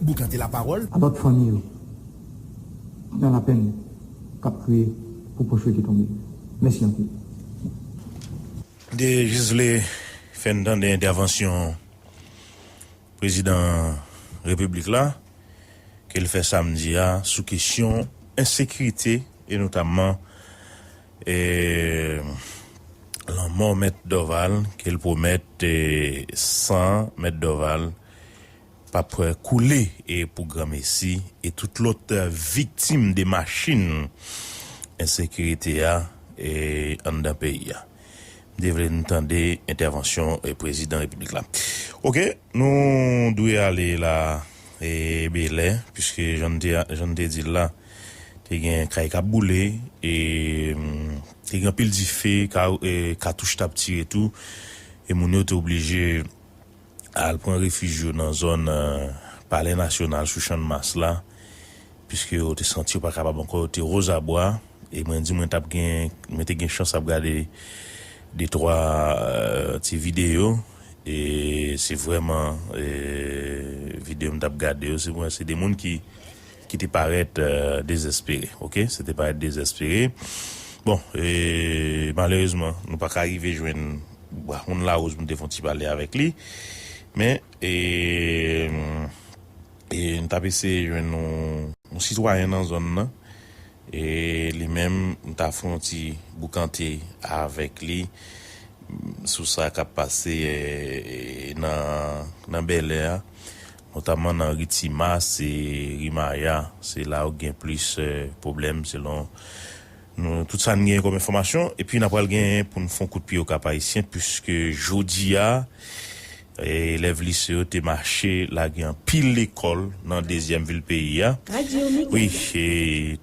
Boukante lapawòl. A lòt fanmi yo nan lapenn k ap kriye pou pwòch yo ki tonbe. Mèsi anpil. M te jis vle fè n tande entèvansyon prezidan repiblik la ke l fè samdi a sou kesyon ensekirite e notamman e lanmò mèt Dorval ke l pwomèt e san mèt Dorval p ap koule e pou granmesi e tout lòt viktim de machin ensekirite a e anndan peyi a. M te vle n tande entèvansyon e prezidan repiblik la. Oke, nou dwe ale la e Bèlè, piske jan n te, jan n te di l la, te gen kay k ap boule e te gen anpil dife, ka, e katouch t ap tire tou e moun yo te oblije al pran refij yo nan zòn Palè Nasyonal sou Channmas la, piske yo te santi yo pa kapab ankò, yo te wozabwa. E mwen di mwen t ap gen, mwen te gen chans ap gade de twa ti videyo. E se vrèman videyo m t ap gade yo, se mwen, se de moun ki ki te parèt dezespere. Oke, se te parèt dezespere. Bon, e malerezman nou pa ka rive jwenn Bwa moun Lawoz pou n te fè yon ti pale avèk li. Men e, e n t ap eseye jwenn yon, yon sitwayen nan zòn nan. E li menm, m ta fè yon ti boukante avèk li sou sa k ap pase e, e, nan, nan Bèlè a, notamman nan ri Timas e ri Maya. Se la yo gen plis e, pwoblèm selon nou, tout sa n genyen kòm enfòmasyon. Epi n ap pral genyen pou n fè yon kout pye Okap Ayisyen, piske jodi a, elèv lise yo te mache lage anpil lekòl nan dezyèm vil peyi a. Wi, e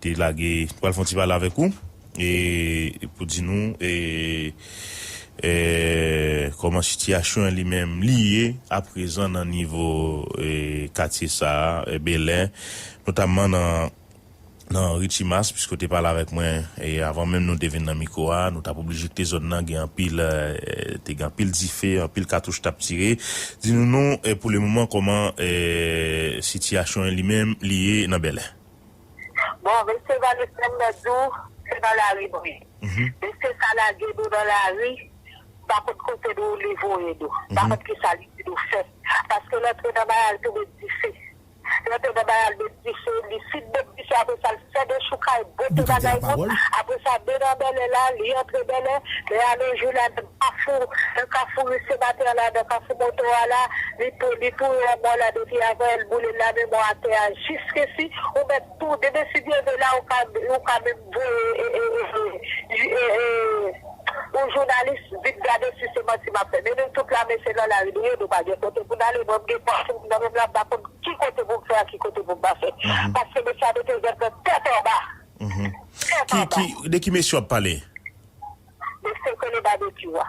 te lage, pral fè yon ti pale avèk ou e pou di nou e, e kòman sitiyasyon an li menm li ye aprezan nan nivo e katye sa a, e Bèlè, notamman nan nan Richimas, piske w te pale avèk mwen e avan menm nou te vin nan mikwo a, nou t ap oblije kite zòn nan, gen anpil, e, te gen anpil dife, anpil katouch t ap tire. Di nou non, e, pou le moman, kòman e, sitiyasyon an li menm li ye nan Bèlè? Bon, mesye Valesten, m mèt di w, se nan lari nou ye. Mesye sa lage nou nan lari, m pa konn kote nou li voye nou. M pa konn kisa li di nou fè. Paske l antre nan bay al tounen dife. Li antre nan bay al met dife, li fin met dife, apre sa l fè dechoukay, bote bagay moun. Apre sa, men nan Bèlè la, li antre Bèlè, li ale jou la nan kafou, nan kafou Risebatè la, nan kafou Moto a la, li tou, li touye yon mò la depi avan, l boule l la, men mò atè a jiskesi, ou mèt tou, demen si Dye vle la, ou ka, ou ka menm voye, e, e, e, e, e, e, yon jounalis vin gade si se manti m ap fè. Men nou tout la, mesye, nan lari nou ye, nou pa gen kote pou n ale. Mwen, m gen pòch nan men m la, m pa konn ki kote pou m fè ak ki kote pou m pa fè. Paske mesye a mete zèb nan tèt anba. Tèt anba. Ki, de ki mesye w ap pale? Mesye k rele Babekyou a.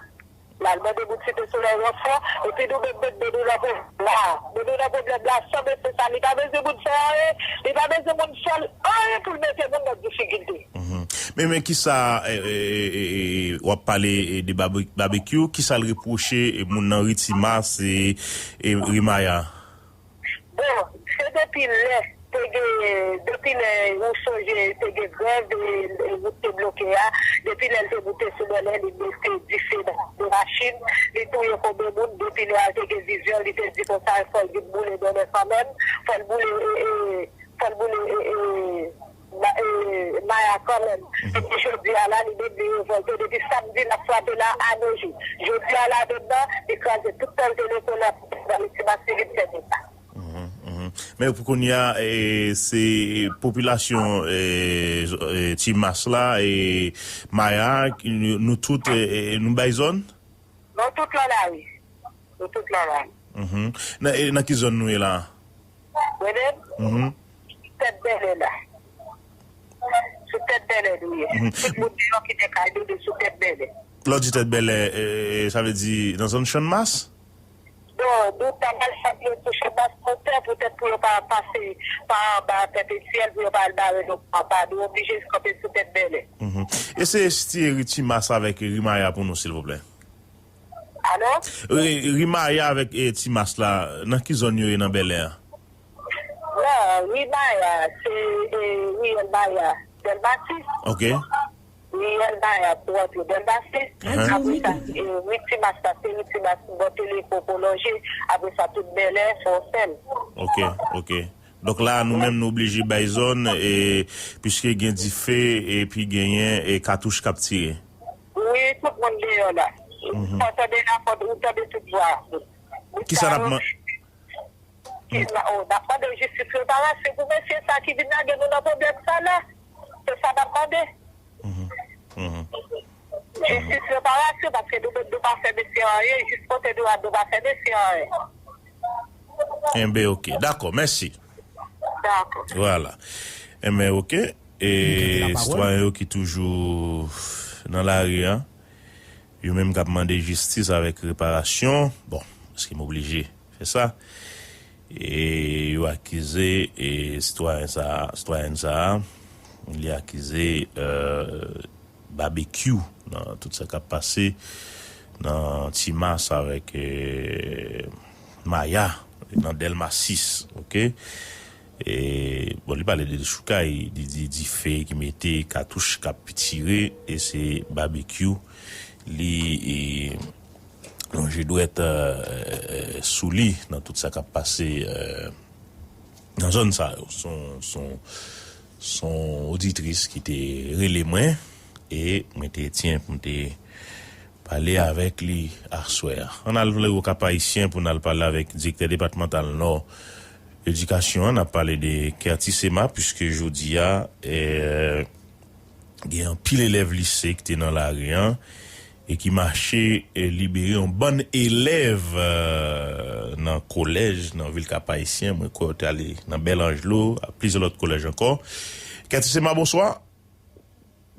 L al mande moun Site Solèy ranfò, epi nou menm, menm, men nou nan pwoblèm la. Men nou nan pwoblèm la, san mesye sa, li pa bezwen moun fè anyen, li pa bezwen moun fè l anyen pou l mete moun nan difikilte. Men, men kisa, e, e, e, e, w ap pale e, de Babe-, Babekyou, kisa l repwoche e, moun nan Richimas e, e Rimaya? Bon, se depi lè te gen, depi lè ou sonje te gen grèv e, e wout te bloke a, depi lè l te moute sou Bèlè, li mete dife nan de machin, li touye konbyen moun, depi lè a l te gen vizyon, li te di konsa, fò l vin boule Bèlè kanmenm, fò l boule, e, e, fò l boule, e, e, Ma-, e, Maya kanmenm. Epi jodi a la, li menm li revòlte. Depi samdi, l ap frape la a no jou. Jodi a la menm nan, li kraze tout tòl telefòn nan, nan Richimas, li vin fè dega. Men pou kounye a, e, se popilasyon, e, e, Timas la, e, Maya, nou, nou tout, e, e, nou bay zòn? Nou tout lan lari. Nou tout lan lari. Mhm. Nan, e, nan ki zòn nou ye la? Mwen menm? Mhm. Tèt Bèlè la. Sou tèt Bèlè nou ye. Mhm. Tout moun deyò ki te kay nou, nou sou tèt Bèlè. Lè w di tèt Bèlè, e, e, sa vle di nan zòn Channmas? Non, nou ta pral fè yo sou Channmas, poutèt, poutèt pou yo pa pase pa anba Pèpetyèl, pou yo pa al bare nou anba. Nou oblije kanpe sou tèt Bèlè. Mhm. Eseye sitiye ri Timas avèk ri Maya pou nou, silvouplè. Alo? Ri, ri Maya avèk, e, Timas la, nan ki zòn yo ye nan Bèlè a? Non, ri Maya, se, e, riyèl Maya, Dèlma sis. Ok. Riyèl Maya pou antre Dèlma sis. Ahan. Apre sa, e, ri Timas la, se ri Timas, bò Teleko, Pwolonje. Apre sa, tout Bèlè, Fòsèl. Ok, ok. Donk la, nou menm, nou oblije bay zòn, e, piske gen dife, epi genyen, e, katouch k ap tire. Wi, tout moun deyò la. Mhm. Fò tande la, fò ou tande tout vwa. Kisa n ap man- Ki la, oh, n ap mande jistis reparasyon pou mesye sa ki vin lage nou nan pwoblèm sa la. Se sa n ap mande. Mhm. Mhm. Jistis reparasyon, paske nou menm nou pa fè mesye anyen, jis kote nou a, nou pa fè mesye anyen. Enben, ok. Dakò, mèsi. Dakò. Vwala. Enben, ok. E sitwayen yo ki toujou nan lari a, yo menm k ap mande jistis avèk reparasyon. Bon, èske m oblije fè sa? E yo akize, e sitwayen sa, sitwayèn sa, li akize, euh, Babekyou nan tout sa k ap pase nan Timas avèk, eh, Maya nan Dèlma sis, ok? E, bon, li pale de dechoukay, li di dife ki mete, katouch k ap tire, e se Babekyou, li, e, lonje dwèt, eh, sou li nan tout sa k ap pase, eh, nan zòn sa yo. Se yon, se yon, se yon oditris ki te rele mwen e mwen te tyen pou m te pale avèk li aswè a. Ann al nan Okap Ayisyen pou n al pale avèk direktè depatmantal Nò Edikasyon an. N ap pale de Kerty Sema, piske jodi a, eh, gen anpil elèv lise ki te nan lari a e ki mache, eh, libere yon bann elèv, eh, nan kolèj, nan vil Kap Ayisyen. Mwen kwè yo te ale nan Bèl Anjlo, a plizyè lòt kolèj ankò. Kerty Sema, bonswa.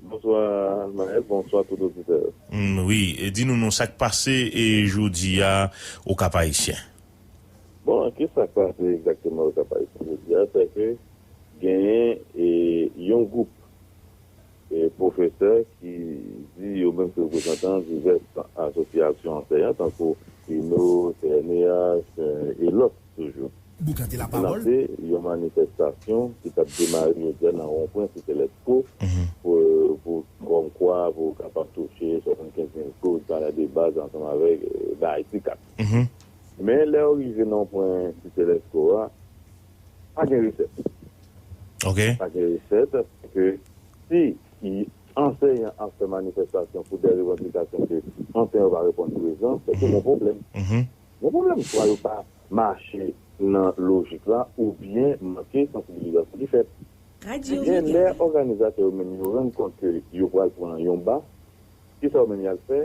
Bonswa, Mael, bonswa tout oditè. Mm, wi, e di nou non sa k pase e jodi a Okap Ayisyen. Bon, ki sa k pase egzakteman Okap Ayisyen jodi a, se ke genyen, e, yon gwoup, e, pwofesè ki di yo menm se reprezantan divès asosyasyon anseyan, tankou ino, C N E H, e, e lòt toujou. Lanse yon manifestasyon ki t ap demare jodi a nan wonpwen Site Lèsko pou, pou kòmkwa pou kapab touche swasannkenz mil goud, salè de baz ansanm avèk, e, bagay ti kat. Men lè yo rive nan pwen Site Lèsko a, pa gen resèt. Ok. Pa gen resèt, paske si anseyan ap fè manifestasyon pou de revandikasyon ke anseyan yo pa reponn prezan, se ke gon pwoblèm. Gon pwoblèm, swa yo pa mache nan lojik la, oubyen manke sansibilizasyon ki fèt. Ebyen, lè òganizatè yo menm yo rann kont ke yo pral pran yon ba, kisa yo menm y al fè?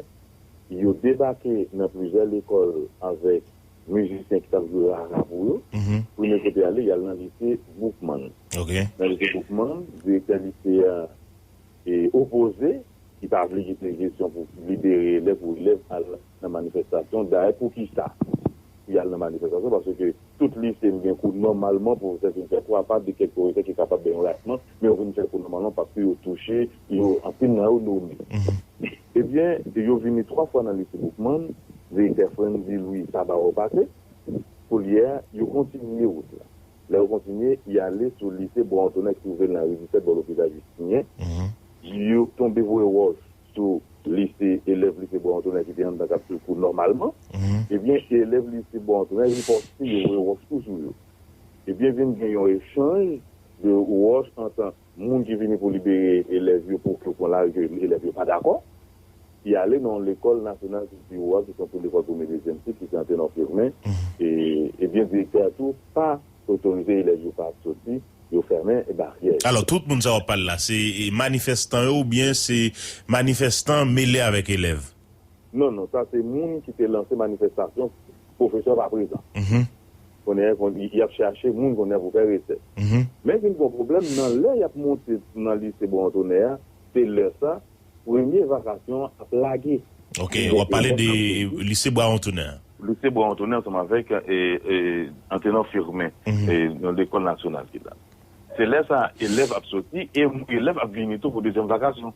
Yo debake nan plizyè lekòl avèk mizisyen ki t ap jwe rara pou yo. Premye kote y ale, y al nan lise Boukman. Nan lise Boukman, direktè lise a, e, opoze, ki pa vle kite jesyon pou libere elèv, pou elèv al nan manifestasyon. Dayè, poukisa pou y al nan manifestasyon? Paske tout lise m gen kou nòmalman, pwofesè vin fè twa pa, de kèk pwofesè ki kapab bay yon ratman, men yo vin fè kou nòmalman paske yo touche, yo, anpil nan yo nome. Ebyen, yo vini twa fwa nan lise Boukman, direktè Frandy Louis pa ba yo pase. Koulye a, yo kontinye wout la. Lè yo kontinye, y ale sou lise Bwa Antonen ki twouve l nan ri disèt bò lopital Jistinyen. Yo tonbe voye wòch sou lise, elèv lise Bwa Antonen ki te anndan k ap swiv kou nòmalman. Ebyen, elèv lise Bwa Antonen riposte, yo voye wòch tou sou yo. Ebyen, vin gen yon echanj de wòch ant moun ki vini pou libere elèv yo, pou ke yo pran lari, ke elèv yo pa dakò, ki ale nan yon lekòl nasyonal ki pi wo a, ki se yon lekòl premye, dezyèm sik, ki se Antenò Firmin. E, ebyen, direktè a tou pa otorize elèv yo pa ap soti, yo fèmen baryè. Alò, tout moun sa w ap pale la, se e, manifestan yo oubyen se manifestan mele avèk elèv? Non, non, sa se moun ki te lanse manifestasyon, pwofesè pa prezan. Mhm. Kounye a, y ap chache moun kounye a pou fè resè. Mhm. Men vin gon pwoblèm nan lè y ap monte nan lise Bwa Won Tonè a, se lè sa, premye vakasyon an ap lage. Ok, w ap pale de lise Bwa Won Tonè a. Lise Bwa Won Tonè ansanm avèk e, e, Antenor Firmin, mhm, e, nan lekòl nasyonal ki la. Se lè sa, elèv ap soti e elèv ap vini tou pou dezyèm vakasyon.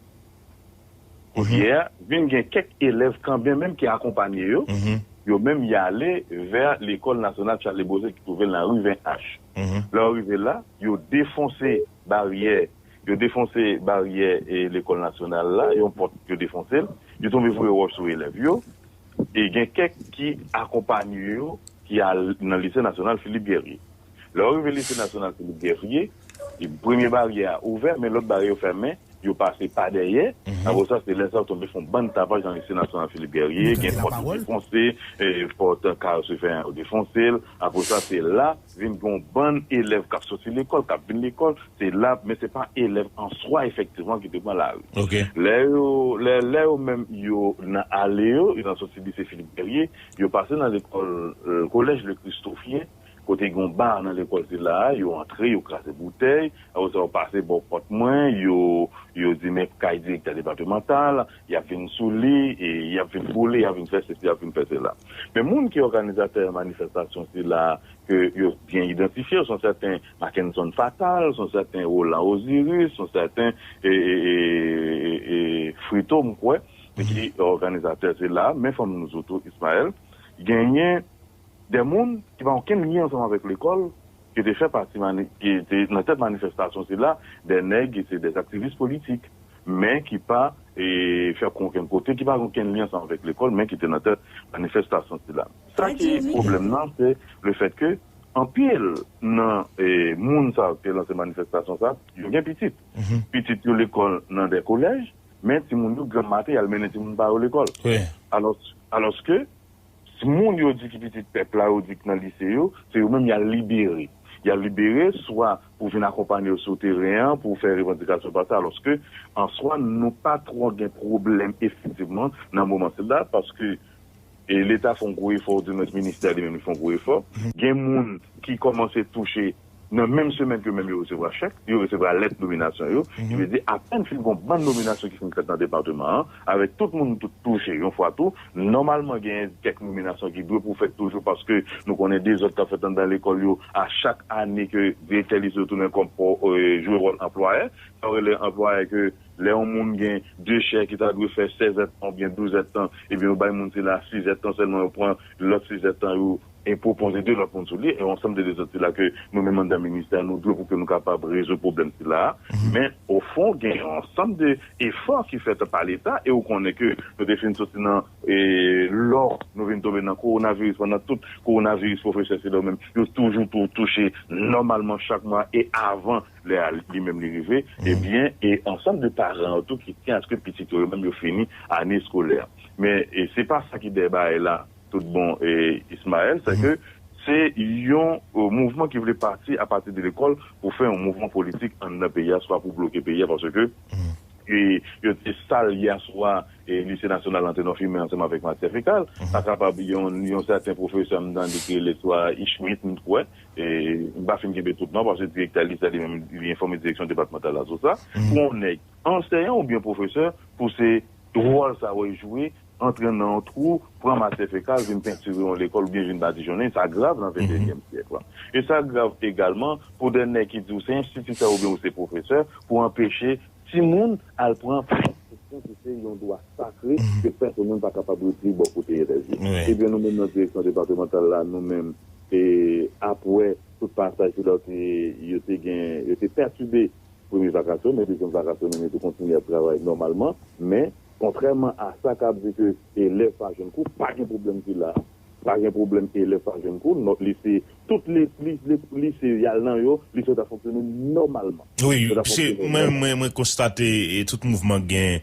Kounye a, vin gen kèk elèv kanmenm ki akonpanye yo, mhm, yo menm y ale vè lekòl nasyonal Charles Beauzée ki twouve l nan ri ven H. Mhm. Lè yo rive la, yo defonse baryè, yo defonse baryè e lekòl nasyonal la, yon pòt yo defonse l, yo tonbe voye wòch sou elèv yo, e gen kèk ki akonpanye yo ki al nan lise nasyonal Philippe Guerrier. Lè yo rive lise nasyonal Philippe Guerrier, e premye baryè a ouvè, men lòt baryè yo fèmen, yo pase pa dèyè. Mhm. Apre sa, se lè sa yo tonbe fè yon bann tapaj nan lise nasyonal Philippe Guerrier, gen pòt yo defonse, e, pòt kay sivèyan yo defonse l. Apre sa, se la, vin gen yon bann elèv k ap soti lekòl, k ap vin lekòl, se la, men se pa elèv an swa, efektivman, ki te pran lari. Ok. Lè yo, lè, lè yo menm, yo nan ale yo, yo nan soti lise Philippe Guerrier, yo pase nan lekòl, e, kolèj Le Christophien, kote gen yon ba nan lekòl sila a, yo antre, yo kraze boutèy, apre sa yo pase bò pòt mwen, yo, yo di men kay direktè depatmantal, y ap vin sou li, e y ap vin boule, y ap vin fè sesi, y ap vin fè sela. Men moun ki òganizatè manifestasyon sila, ke yo byen idantifye, se yon sèten Mackenson Fatal, se yon sèten Roland Osiris, se yon sèten e, e, e, e, e Frito, m kwè, ki òganizatè sila, men fò m di w tou, Ismaël, genyen de moun ki pa okenn lyen ansanm avèk lekòl, ki te fè pati mani-, ki te nan tèt manifestasyon sila, de nèg ki se de aktivis politik, men ki pa e, fè okenn kote, ki pa gen okenn lyen ansanm avèk lekòl, men ki te nan tèt manifestasyon sila. Sa ki pwoblèm nan, se le fèt ke anpil nan e, moun sa yo ki te lanse manifestasyon sa, yo gen pitit. Mhm. Pitit yo lekòl nan de kolèj, men timoun yo granm maten, y al mennen timoun pa yo lekòl. Wi. Alòs, alòske, moun yo di ki pitit pèp la, yo di ki nan lise yo, se yo menm y al libere. Y al libere, swa pou vin akonpanye yo sou teren an, pou fè revandikasyon pa sa, alòske, an swa, nou pa twò gen pwoblèm efektivman nan moman sila, paske e, Leta fè yon gwo efò, oudimwens ministè li menm li fè yon gwo efò. Mhm. Gen moun ki kòmanse touche nan menm semèn ke menm yo resevwa chèk, yo resevwa lèt nominasyon yo. Mhm. Ki vle di, apèn fin gon bann nominasyon ki fin fèt nan depatman an, avèk tout moun tout touche yon fwa tou, nòmalman gen kèk nominasyon ki dwe pou fèt toujou, paske nou konnen dezòd k ap fèt anndan lekòl yo, a chak ane ke direktè lise yo tounen kòm, e, jwe wòl anplwayè, sa yo rele anplwayè ke lè yon moun gen de chè ki ta dwe fè sèz èdtan oubyen douz èdtan, ebyen, yo bay moun sila sis èdtan sèlman, yo pran lòt sis èdtan yo e pwopoze de lòt moun sou li, e yon ansanm de dezòd sila ke nou menm anndan ministè, nou dwe pou ke nou kapab rezoud pwoblèm sila a. Mhm. Men, ofon, gen yon ansanm de efò ki fèt pa Leta, e ou konnen ke nou te fin soti nan, e, lò, nou vin tonbe nan kowonaviris, pandan tout kowonaviris, pwofesè sila yo menm, yo toujou tou touche nòmalman chak mwa, e avan lè a li menm li rive, mhm, ebyen, e ansanm de paran yo tou ki tyen aske pitit yo, yo menm yo fini ane eskolè. Men, e se pa sa ki dèyè bagay la, tout bon, e Ismaël, se, mhm, ke se yon, e, mouvman ki vle pati apati de lekòl pou fè yon mouvman politik anndan peyi a, swa pou bloke peyi a, paske, mhm, e, yo te sal yèswa, e, lise nasyonal Antenor Firmin ansanm avèk matyè fekal. Mhm. Pa kapab yon, yon sèten pwofesè, m tande ki rele swa Schmidt, m kwè, e, m pa fin kenbe tout non, paske direktè lise a li menm, li enfòme direksyon depatmantal la sou sa. Mhm. Pou yon nèg anseyan oubyen pwofesè, pou se wòl sa yo jwe, antre nan yon twou, pran matyè fekal, vin pentire yon lekòl oubyen vin badijonnen, sa grav nan venteyinyèm syèk la. E sa grav egalman pou de nèg ki di w se enstititè oubyen w se pwofesè, pou anpeche timoun al pran pran kesyon ki se yon dwa sakre, mhm, ke pèsonn moun pa kapab retire bò kote elèv yo. Wi. Ebyen, nou menm nan direksyon depatmantal la, nou menm, e, apre tout pasaj sila yo te, yo te gen, yo te pètibe premye vakasyon, men dezyèm vakasyon, nou tou kontinye ap travay nòmalman. Men, kontrèman a sa k ap di ke elèv pa jwenn kou, pa gen pwoblèm sila. pa gen pwoblèm, elèv pa jwenn kou, nòt lise, tout li, li, li, lise y al nan yo, lise yo ta fonksyone nòmalman. Wi, yo ta fonksyone nòmalman. Mwen, mwen, mwen konstate e, tout mouvman gen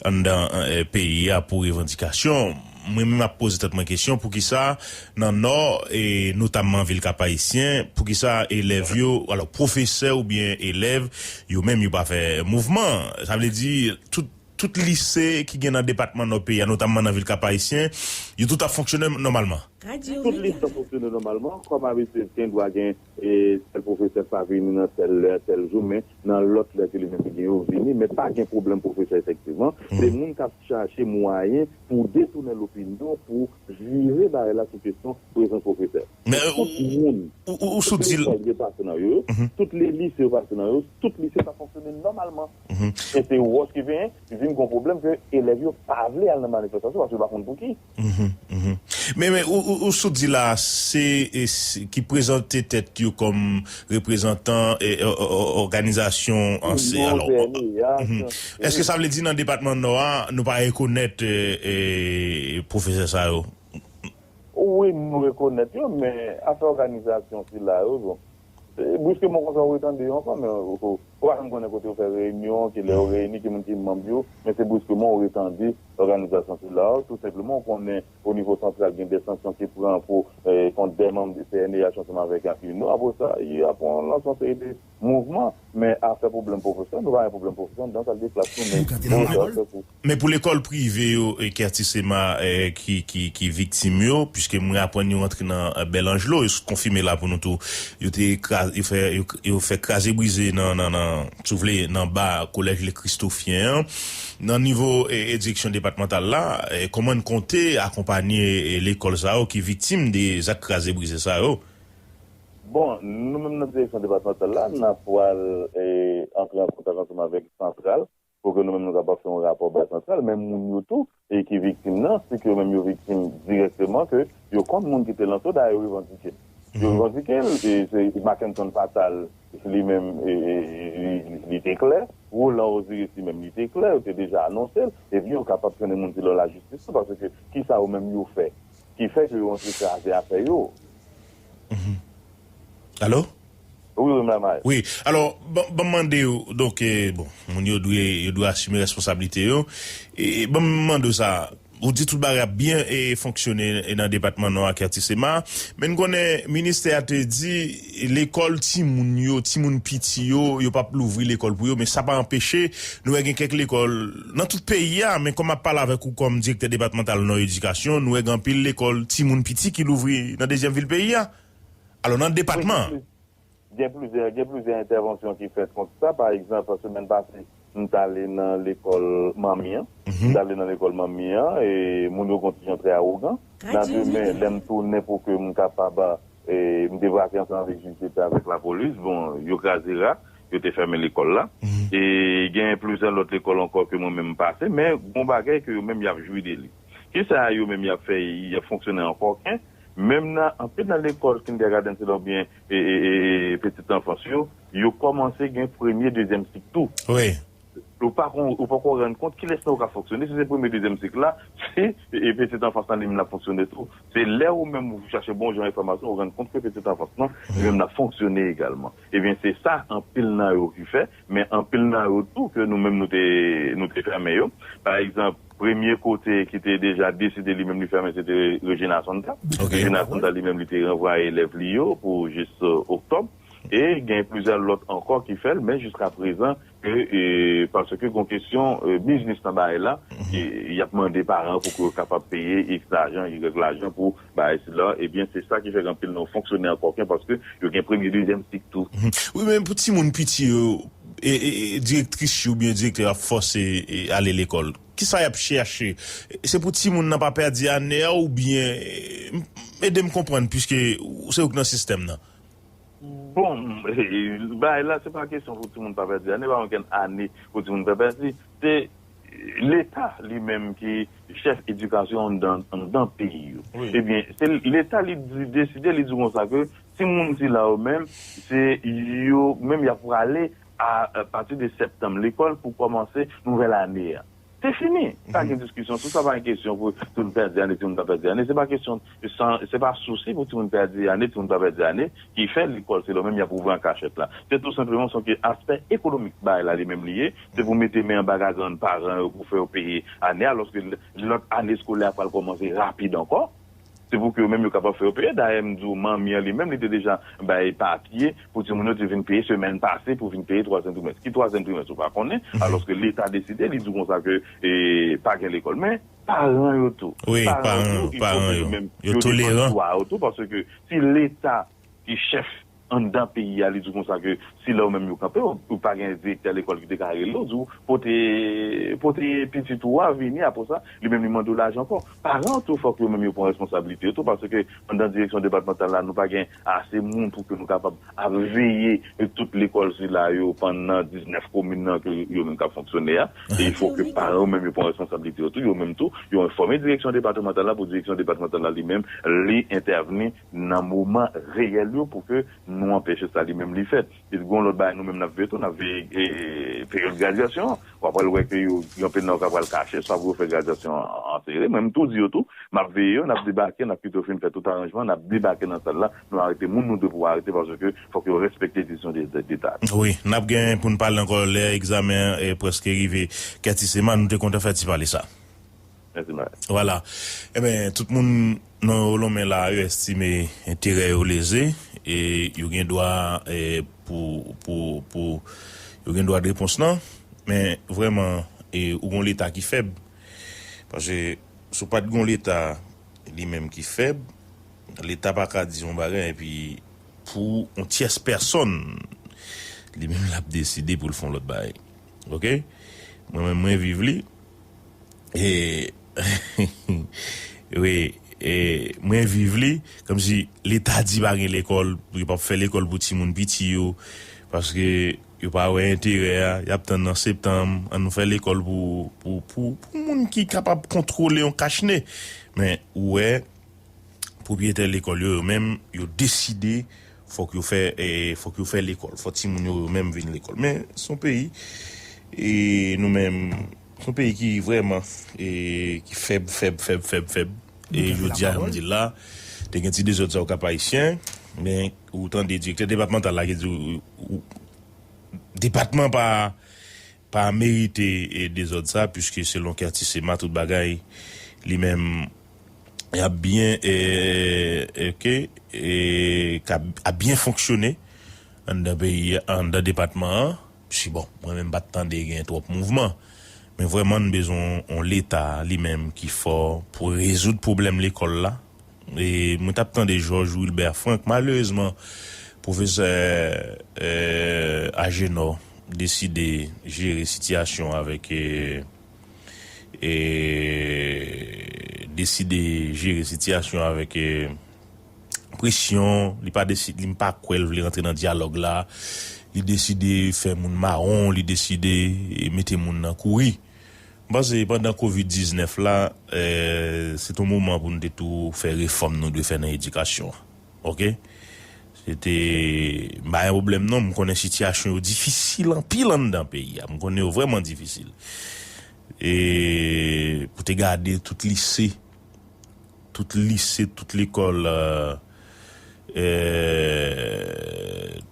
anndan e, peyi a pou revandikasyon. Mwen menm ap poze tèt mwen kesyon, poukisa nan Nò, e notamman vil Kap Ayisyen, poukisa elèv yo, alò, pwofesè oubyen elèv, yo menm yo pa fè mouvman? Sa vle di, tout, tout lise ki gen nan depatman Nò peyi a, notamman nan vil Kap Ayisyen, yo tout ap fonksyone nòmalman? Tout lise ap fonksyone nòmalman, kòm abitid, gen dwa gen e, tèl pwofesè pa vini nan tèl lè, tèl jou, men nan lòt lè ke li menm li gen yo vini, men pa gen pwoblèm pwofesè efektivman. Se moun k ap chache mwayen pou detounen lopinyon, pou vire bagay la sou kesyon prezans pwofesè. Men tout moun, ou, ou, ou sou di l. Lekòl yo pase nan yo, tout le lise yo pase nan yo, tout lise pa fonksyone nòmalman. E se wòch ki vin, vin gon pwoblèm ke elèv yo pa vle al nan manifestasyon paske yo pa konn pou ki. Mhm, mhm. Men, men ou, ou, ou sou di la, se, e, se ki prezante tèt yo kòm reprezantan e, o, o, o, òganizasyon anse, alò, o, mhm. Èske sa vle di nan depatman Nò a, nou pa rekonèt e, e, pwofesè sa yo? Wi, nou rekonèt yo, men afè òganizasyon sila yo, bon, e, briskman konsa ou retande yo ankò, men ou, ou, ou pa janm konnen kote yo fè reyinyon, ki lè yo reyini, ki moun ki manm yo, men se briskman ou retande òganizasyon sila yo, tou senpleman ou konnen o nivo santral gen de sanksyon ki pran pou, e, kont de manm de C N D H ansanm avèk UNO, apre sa, y ap lanse yon seri de mouvman, men afè pwoblèm pwofesè, nou pa gen pwoblèm pwofesè anndan sal de klas nou, men pwofesè fè kou. Men pou lekòl prive yo, e, Curtis Emma, e, ki, ki, ki viktim yo, piske mwen aprann yo rantre nan e, Bèl Anjlo, yo konfime la pou nou tou, yo te kraze, yo fè, yo, yo fè kraze brize nan, nan, nan, si w vle, nan ba kolèj Le Christophien an. Nan nivo e, e, direksyon depatmantal la, e, kòman n konte akonpanye e, lekòl sa yo ki viktim de zak kraze brize sa yo? Bon, nou menm nan direksyon depatmantal la, n ap pral e, antre an kontak ansanm avèk santral pou ke nou menm nou kapab fè yon rapò bay santral, men moun yo tou e ki viktim nan, si ke yo menm yo viktim dirèkteman, ke yo konn moun ki te lanse, dayè yo revandike l. Yo revandike l, e se Mackenson Fatal, li menm, e, e, li, li te klè, Roland Osiris li menm li te klè, yo te deja anonse l, epi yo kapab trennen moun sila lajistis tou, paske kisa yo menm yo fè? Ki fè ke yo antre kraze afè yo. Alo? Wi, wi, m la, Mayo. Wi, alò, ban, ban m mande w, donk, e, bon, moun yo dwe, yo dwe asime responsablite yo. E, ban m mande w sa, ou di tout bagay ap byen e fonksyone e nan depatman Nò a, Curtis Emma, men n konnen ministè a te di lekòl timoun yo, timoun piti yo, yo p ap louvri lekòl pou yo, men sa pa anpeche, nou wè gen kèk lekòl nan tout peyi a, men kòm m ap pale avèk ou kòm direktè depatmantal Nò Edikasyon, nou wè gen anpil lekòl timoun piti ki louvri nan dezyèm vil peyi a. Alò, nan depatman an. Gen plizyè, gen plizyè entèvansyon ki fèt kont sa. Pa egzanp, semèn pase, m t ale nan lekòl Manmi an. M t ale nan lekòl Manmi an, e moun yo gen yon ti jan trè awogan. Nan demen, lè m tounen pou ke m kapab, e, m te brake ansanm avèk jis de pè avèk lapolis, bon, yo kraze rak, yo te fèmen lekòl la. E gen plizyè lòt lekòl ankò ke mwen menm m pase, men gon bagay ke yo menm y ap jwi de li. Kisa yo menm y ap fè, y ap fonksyone an kòken, menm nan, anpil nan lekòl kindergarten sila oubyen e, e, e, e, petite enfance yo, yo kòmanse gen premye, dezyèm sik tou. Wi. Ou pa kon, ou poko rann kont kilès nan ou ka fonksyone. Si se premye, dezyèm sik la, se e, petite enfance lan li menm l ap fonksyone tou. Se lè ou menm ou chache bon jan enfòmasyon, ou rann kont ke petite enfance lan, li menm l ap fonksyone egalman. Ebyen, se sa anpil nan yo ki fè, men anpil nan yo tou ke nou menm nou te, nou te fèmen yo. Pa egzanp, premye kote ki te deja deside li menm li fèmen, se te Regina Santa. Regina Santa li menm li te ranvwaye elèv li yo pou jis, e, oktòb. E gen plizyè lòt ankò ki fè l, men jiska prezan, e, e, paske gon kesyon, e, biznis nan bagay la, e, y ap mande paran pou ke yo kapab peye X lajan, Y lajan pou bagay sila. Ebyen, se sa ki fè gen anpil nan yo fonksyone an kòken, paske yo gen premye, dezyèm sik tou. Wi, men pou timoun piti yo, e, e, e, direktris yo oubyen direktè yo ap fòse, e, ale lekòl. Kisa y ap chèche? Se pou timoun nan pa pèdi ane a oubyen, e, ede m konprann, piske se ou k nan sistèm nan. Bon, bagay la, se pa kesyon pou timoun pa pèdi ane, pa okenn ane pou timoun pa pèdi. Se Leta li menm ki chèf edikasyon anndan, anndan peyi yo. Ebyen, se Leta li di, deside, li di konsa ke timoun sila yo menm, se yo menm y ap prale a, a pati de septanm lekòl pou kòmanse nouvèl ane a. Se fini. Pa gen diskisyon sou sa, pa gen kesyon pou timoun pèdi ane, timoun pa pèdi ane. Se pa kesyon, se pa sousi pou timoun pèdi ane, timoun pa pèdi ane, ki fè lekòl se lè menm y ap ouvri an kachèt la. Se tou senpleman se yon aspè ekonomik bagay la li menm li ye. Se pou mete men anba gagrann paran yo pou fè yo peye ane, alòske lòt ane eskolè a pral kòmanse rapid ankò. Se pou ke yo menm yo kapab fè yo peye. Dayè, m di w, manmi an li menm, li te deja bay papye pou timoun yo te vin peye semèn pase, pou vin peye twazyèm trimès. Ki twazyèm trimès, ou pa konnen, alòske Leta deside, li di w konsa ke e, pa gen lekòl. Men, paran yo tou. Wi, paran yo tou, paran yo, yo toleran. Yo defann dwa yo tou, paske si Leta ki chèf anndan peyi a, li di konsa ke si lè w menm yo kanpe, ou, ou pa gen direktè lekòl ki te ka rele w, di w, pote, pote pitit ou a vini, apre sa, li menm li mande w lajan ankò. Paran tou, fòk yo menm yo pran responsablite yo tou, paske anndan direksyon depatmantal la, nou pa gen ase moun pou ke nou kapab ap veye tout lekòl sila yo pandan diznèf komin nan ke yo menm k ap fonksyone a. E fòk ke paran yo menm yo pran responsablite yo tou, yo menm tou, yo enfòme direksyon depatmantal la pou direksyon depatmantal la li menm, li entèvni nan moman reyèl yo pou ke nou anpeche sa li menm li fèt. E gen yon lòt bagay nou menm n ap veye tou, n ap veye e, e, peryòd gradyasyon an. W ap pral wè ke yo, gen anpil nan yo k ap pral kache, swa pou yo fè gradyasyon an, an sere. Mwen, m tou di yo tou, m ap veye yo, n ap debake, n ap kite yo fin fè tout aranjman, n ap debake nan sal la, nou arete moun nou dwe pou arete, paske fòk yo respekte desizyon de, de, deta. Wi, n ap gen pou n pale ankò lè egzamen an e, prèske rive. Kèti Sema, nou te kontan fè ti pale sa. Mèsi, Marie. Vwala. Ebyen, tout moun nan yo lonmen la, yo estime enterè yo leze, e yo gen dwa e, pou, pou, pou, yo gen dwa de repons lan. Men, vrèman, e, ou gon Leta ki fèb. Paske, si w pa t gon Leta li menm ki fèb, Leta pa ka di yon bagay, epi pou yon tyès pèsòn, li menm l ap deside pou l fè yon lòt bagay. Oke? Mwen menm, mwen viv li. E, wi, e, mwen viv li, kòmsi Leta di pa gen lekòl, yo p ap fè lekòl pou timoun piti yo, paske yo pa wè enterè a, y ap tann nan septanm, ann nou fè lekòl pou, pou, pou, pou moun ki kapab kontwole yon kach ne. Men, ou wè, pwopriyetè lekòl yo, yo menm, yo deside, fòk yo fè, e, fòk yo fè lekòl, fòk timoun yo, yo menm vin lekòl. Men, se yon peyi, e, nou menm, se yon peyi ki vrèman, e, ki fèb, fèb, fèb, fèb, fèb. E, jodi a, jan m di l la, te gen ti dezòd sa yo k ap ayisyen, men, ou tande direktè depatmantal la ki di, ou, ou, depatman pa, pa merite, e, dezòd sa, piske selon Kèti Sema, tout bagay, li menm, ap byen, e, e, oke, e, k ap, ap byen fonksyone anndan peyi, anndan depatman an. Si bon, mwen menm pa t tande gen twòp mouvman. Men vrèman, n bezwen yon Leta li menm ki fò pou rezoud pwoblèm lekòl la. E mwen t ap tande Georges Wilbert Franck, malerezman, pwofesè, e, Agenor deside jere sitiyasyon avèk, e, e, deside jere sitiyasyon avèk, e, presyon, li pa deside, li pa kwè l vle rantre nan dyalòg la, li deside fè moun mawon, li deside, e, mete moun nan kouri. M panse pandan kovid diznèf la, e, se t yon moman pou nou te tou fè refòm nou dwe fè nan edikasyon an. Oke? Se te, m pa gen pwoblèm non, m konnen sitiyasyon yo difisil anpil anndan peyi a. M konnen yo vrèman difisil. E pou te gade tout lise, tout lise, tout lekòl, e, e,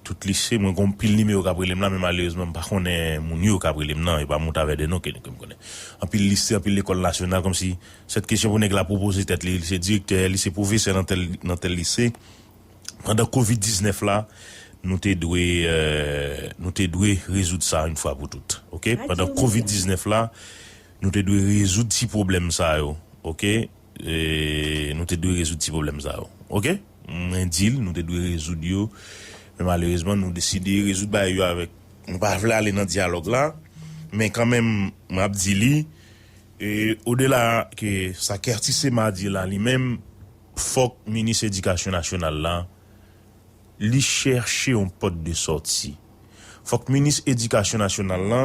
tout lise, mwen gen anpil nimewo k ap rele m la, men malerezman, m pa konnen moun yo k ap rele m nan, e pa m ou t avè de non ke, ke m konnen. Anpil lise, anpil lekòl nasyonal, kòmsi sèt kesyon pou nèg la pwopoze tèt li, li se direktè, li se pwofesè nan tèl, nan tèl lise. Pandan kovid diznèf la, nou te dwe, e, nou te dwe rezoud sa yon fwa pou tout. Oke? Pandan kovid diznèf la, nou te dwe rezoud ti pwoblèm sa yo. Oke? E, nou te dwe rezoud ti pwoblèm sa yo. Oke? Mwen di l, nou te dwe rezoud yo. Men malerezman, nou deside rezoud bagay yo avèk, nou pa vle ale nan dyalòg la. Men kanmenm, mwen ap di li, e, odela ke sa Kèti Sema di la, li menm, fòk minis edikasyon nasyonal la, li chèche yon pòt de sòti. Fòk minis edikasyon nasyonal la,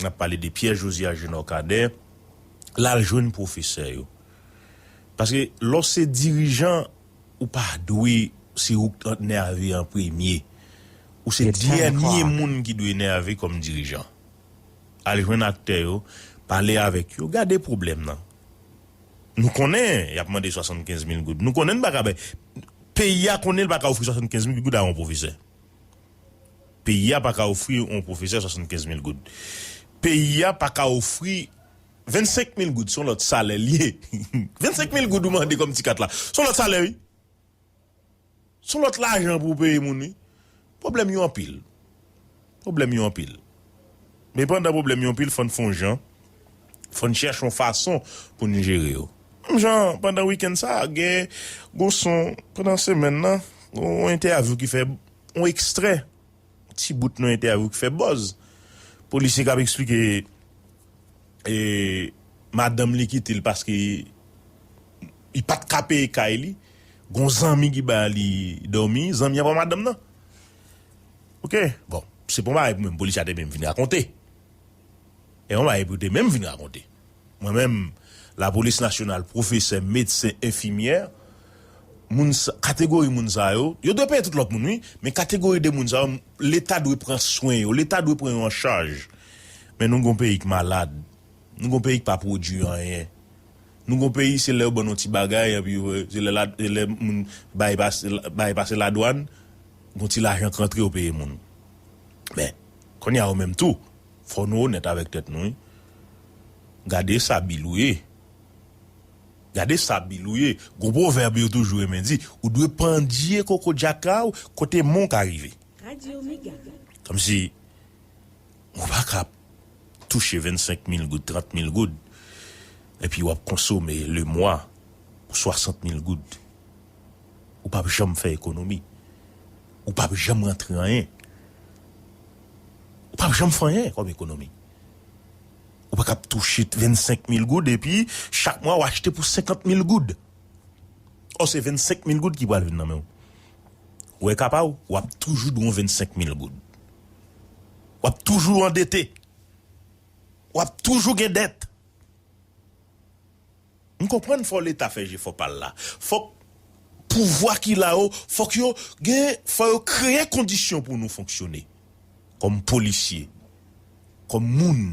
n ap pale de Pierre Josias Agenor Cadet, l al jwenn pwofesè yo. Paske lè w se dirijan, ou pa dwe se ou k nève an premye. Ou se dènye moun ki dwe nève kòm dirijan. Al jwenn aktè yo, Pale avèk yo, gade pwoblèm nan. Nou konnen y ap mande swasannkenz mil goud. Nou konnen n pa ka bay. Peyi a konnen l pa ka ofri swasannkenz mil goud a yon pwofesè. Peyi a pa ka ofri yon pwofesè swasannkenz mil goud. Peyi a pa ka ofri vennsenk mil goud, se yon lòt salè l ye. Vennsenk mil goud ou mande kòm ti kat la. Se yon lòt salè, wi. Se yon lòt lajan pou w peye moun, wi. Pwoblèm yo anpil. Pwoblèm yo anpil. Men pandan pwoblèm yo anpil, fò n fè yon jan, fò n chèche yon fason pou n jere yo. Menm jan, pandan wikenn sa a, gen, gon son, pandan semèn nan, gon entèvyou ki fè, yon ekstrè, ti bout nan entèvyou ki fè buzz. Polisye k ap eksplike, e, madanm li kite l paske li pa t ka peye kay li. Gon zanmi ki ba li dòmi, zanmi an pran madanm nan. Oke, bon, se pa yon bagay pou menm polisye a te menm vin rakonte. E yon bagay pou te menm vin rakonte. Mwen menm, lapolis nasyonal, pwofesè, medsen, enfimyè, moun sa, kategori moun sa yo, yo dwe peye tout lòt moun, wi, men kategori de moun sa yo, Leta dwe pran swen yo, Leta dwe pran yo an chaj. Men nou gon peyi k malad, nou gon peyi k pa pwodui anyen. Nou gon peyi, se lè yo ban nou ti bagay, epi yo, se lè la, se lè moun bay pase, bay pase ladwàn, gon ti lajan k rantre, yo peye moun. Men, kounye a yo menm tou, fò nou onèt avèk tèt nou, wi. Gade sa bil ou ye. Gade sa bil ou ye. Gon pwovèb yo toujou renmen di, ou dwe pandye koko djaka w kote men w ka rive. Radyo Mega. Kòmsi ou pa ka touche vennsenk mil goud, trant mil goud, epi w ap konsome lemwa pou swasant mil goud. Ou p ap janm fè ekonomi. Ou p ap janm rantre anyen. Ou p ap janm fè anyen kòm ekonomi. Ou pa ka ap touche vennsenk mil goud epi chak mwa w achte pou senkant mil goud. Ò, se vennsenk mil goud ki pral vin nan men w. Ou wè ka pa w, w ap toujou dwe yon vennsenk mil goud. W ap toujou andete. W ap toujou gen dèt. M konprann fò Leta fè jefò pa l la. Fòk pouvwa ki la yo, fòk yo gen, fò yo kreye kondisyon pou nou fonksyone. Kòm polisye, kòm moun.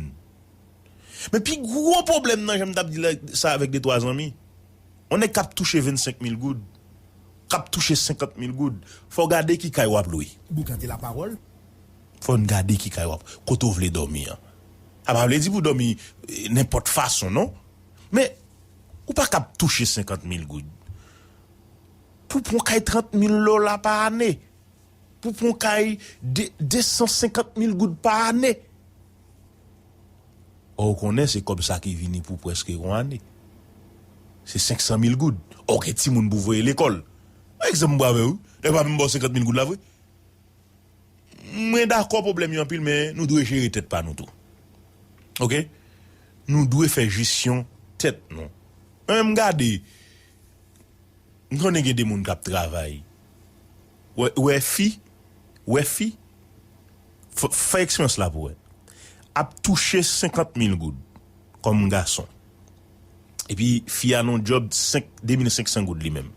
Men pi gwo pwoblèm nan, jan m t ap di la, sa avèk de twa zanmi, yon nèg k ap touche vennsenk mil goud, k ap touche senkant mil goud, fò w gade ki kay w ap lwe. Boukante lapawòl. Fò n gade ki kay w ap, kote w vle dòmi an. Sa pa vle di pou w dòmi, eh, nenpòt fason, non. Men, ou pa ka ap touche senkant mil goud. Pou pran kay trant mil dola pa ane. Pou pran kay de, de san senkant mil goud pa ane. Ò, ou konnen se kòb sa ki vini pou prèske yon ane. Se senk san mil goud. Ò, gen timoun pou voye lekòl. Egzanp, m pral ba w, lè pa menm ba w senkant mil goud la vre. Mwen dakò pwoblèm yo anpil, men nou dwe jere tèt pa nou tou. Oke? Nou dwe fè jesyon tèt nou. Mwen menm gade, m konnen gen de moun k ap travay. Wè, wè fi, wè fi, f- fè eksperyans la pou wè. Ap touche senkant mil goud kòm gason. Epi fi a nan yon djòb senk, de mil senk san goud li menm.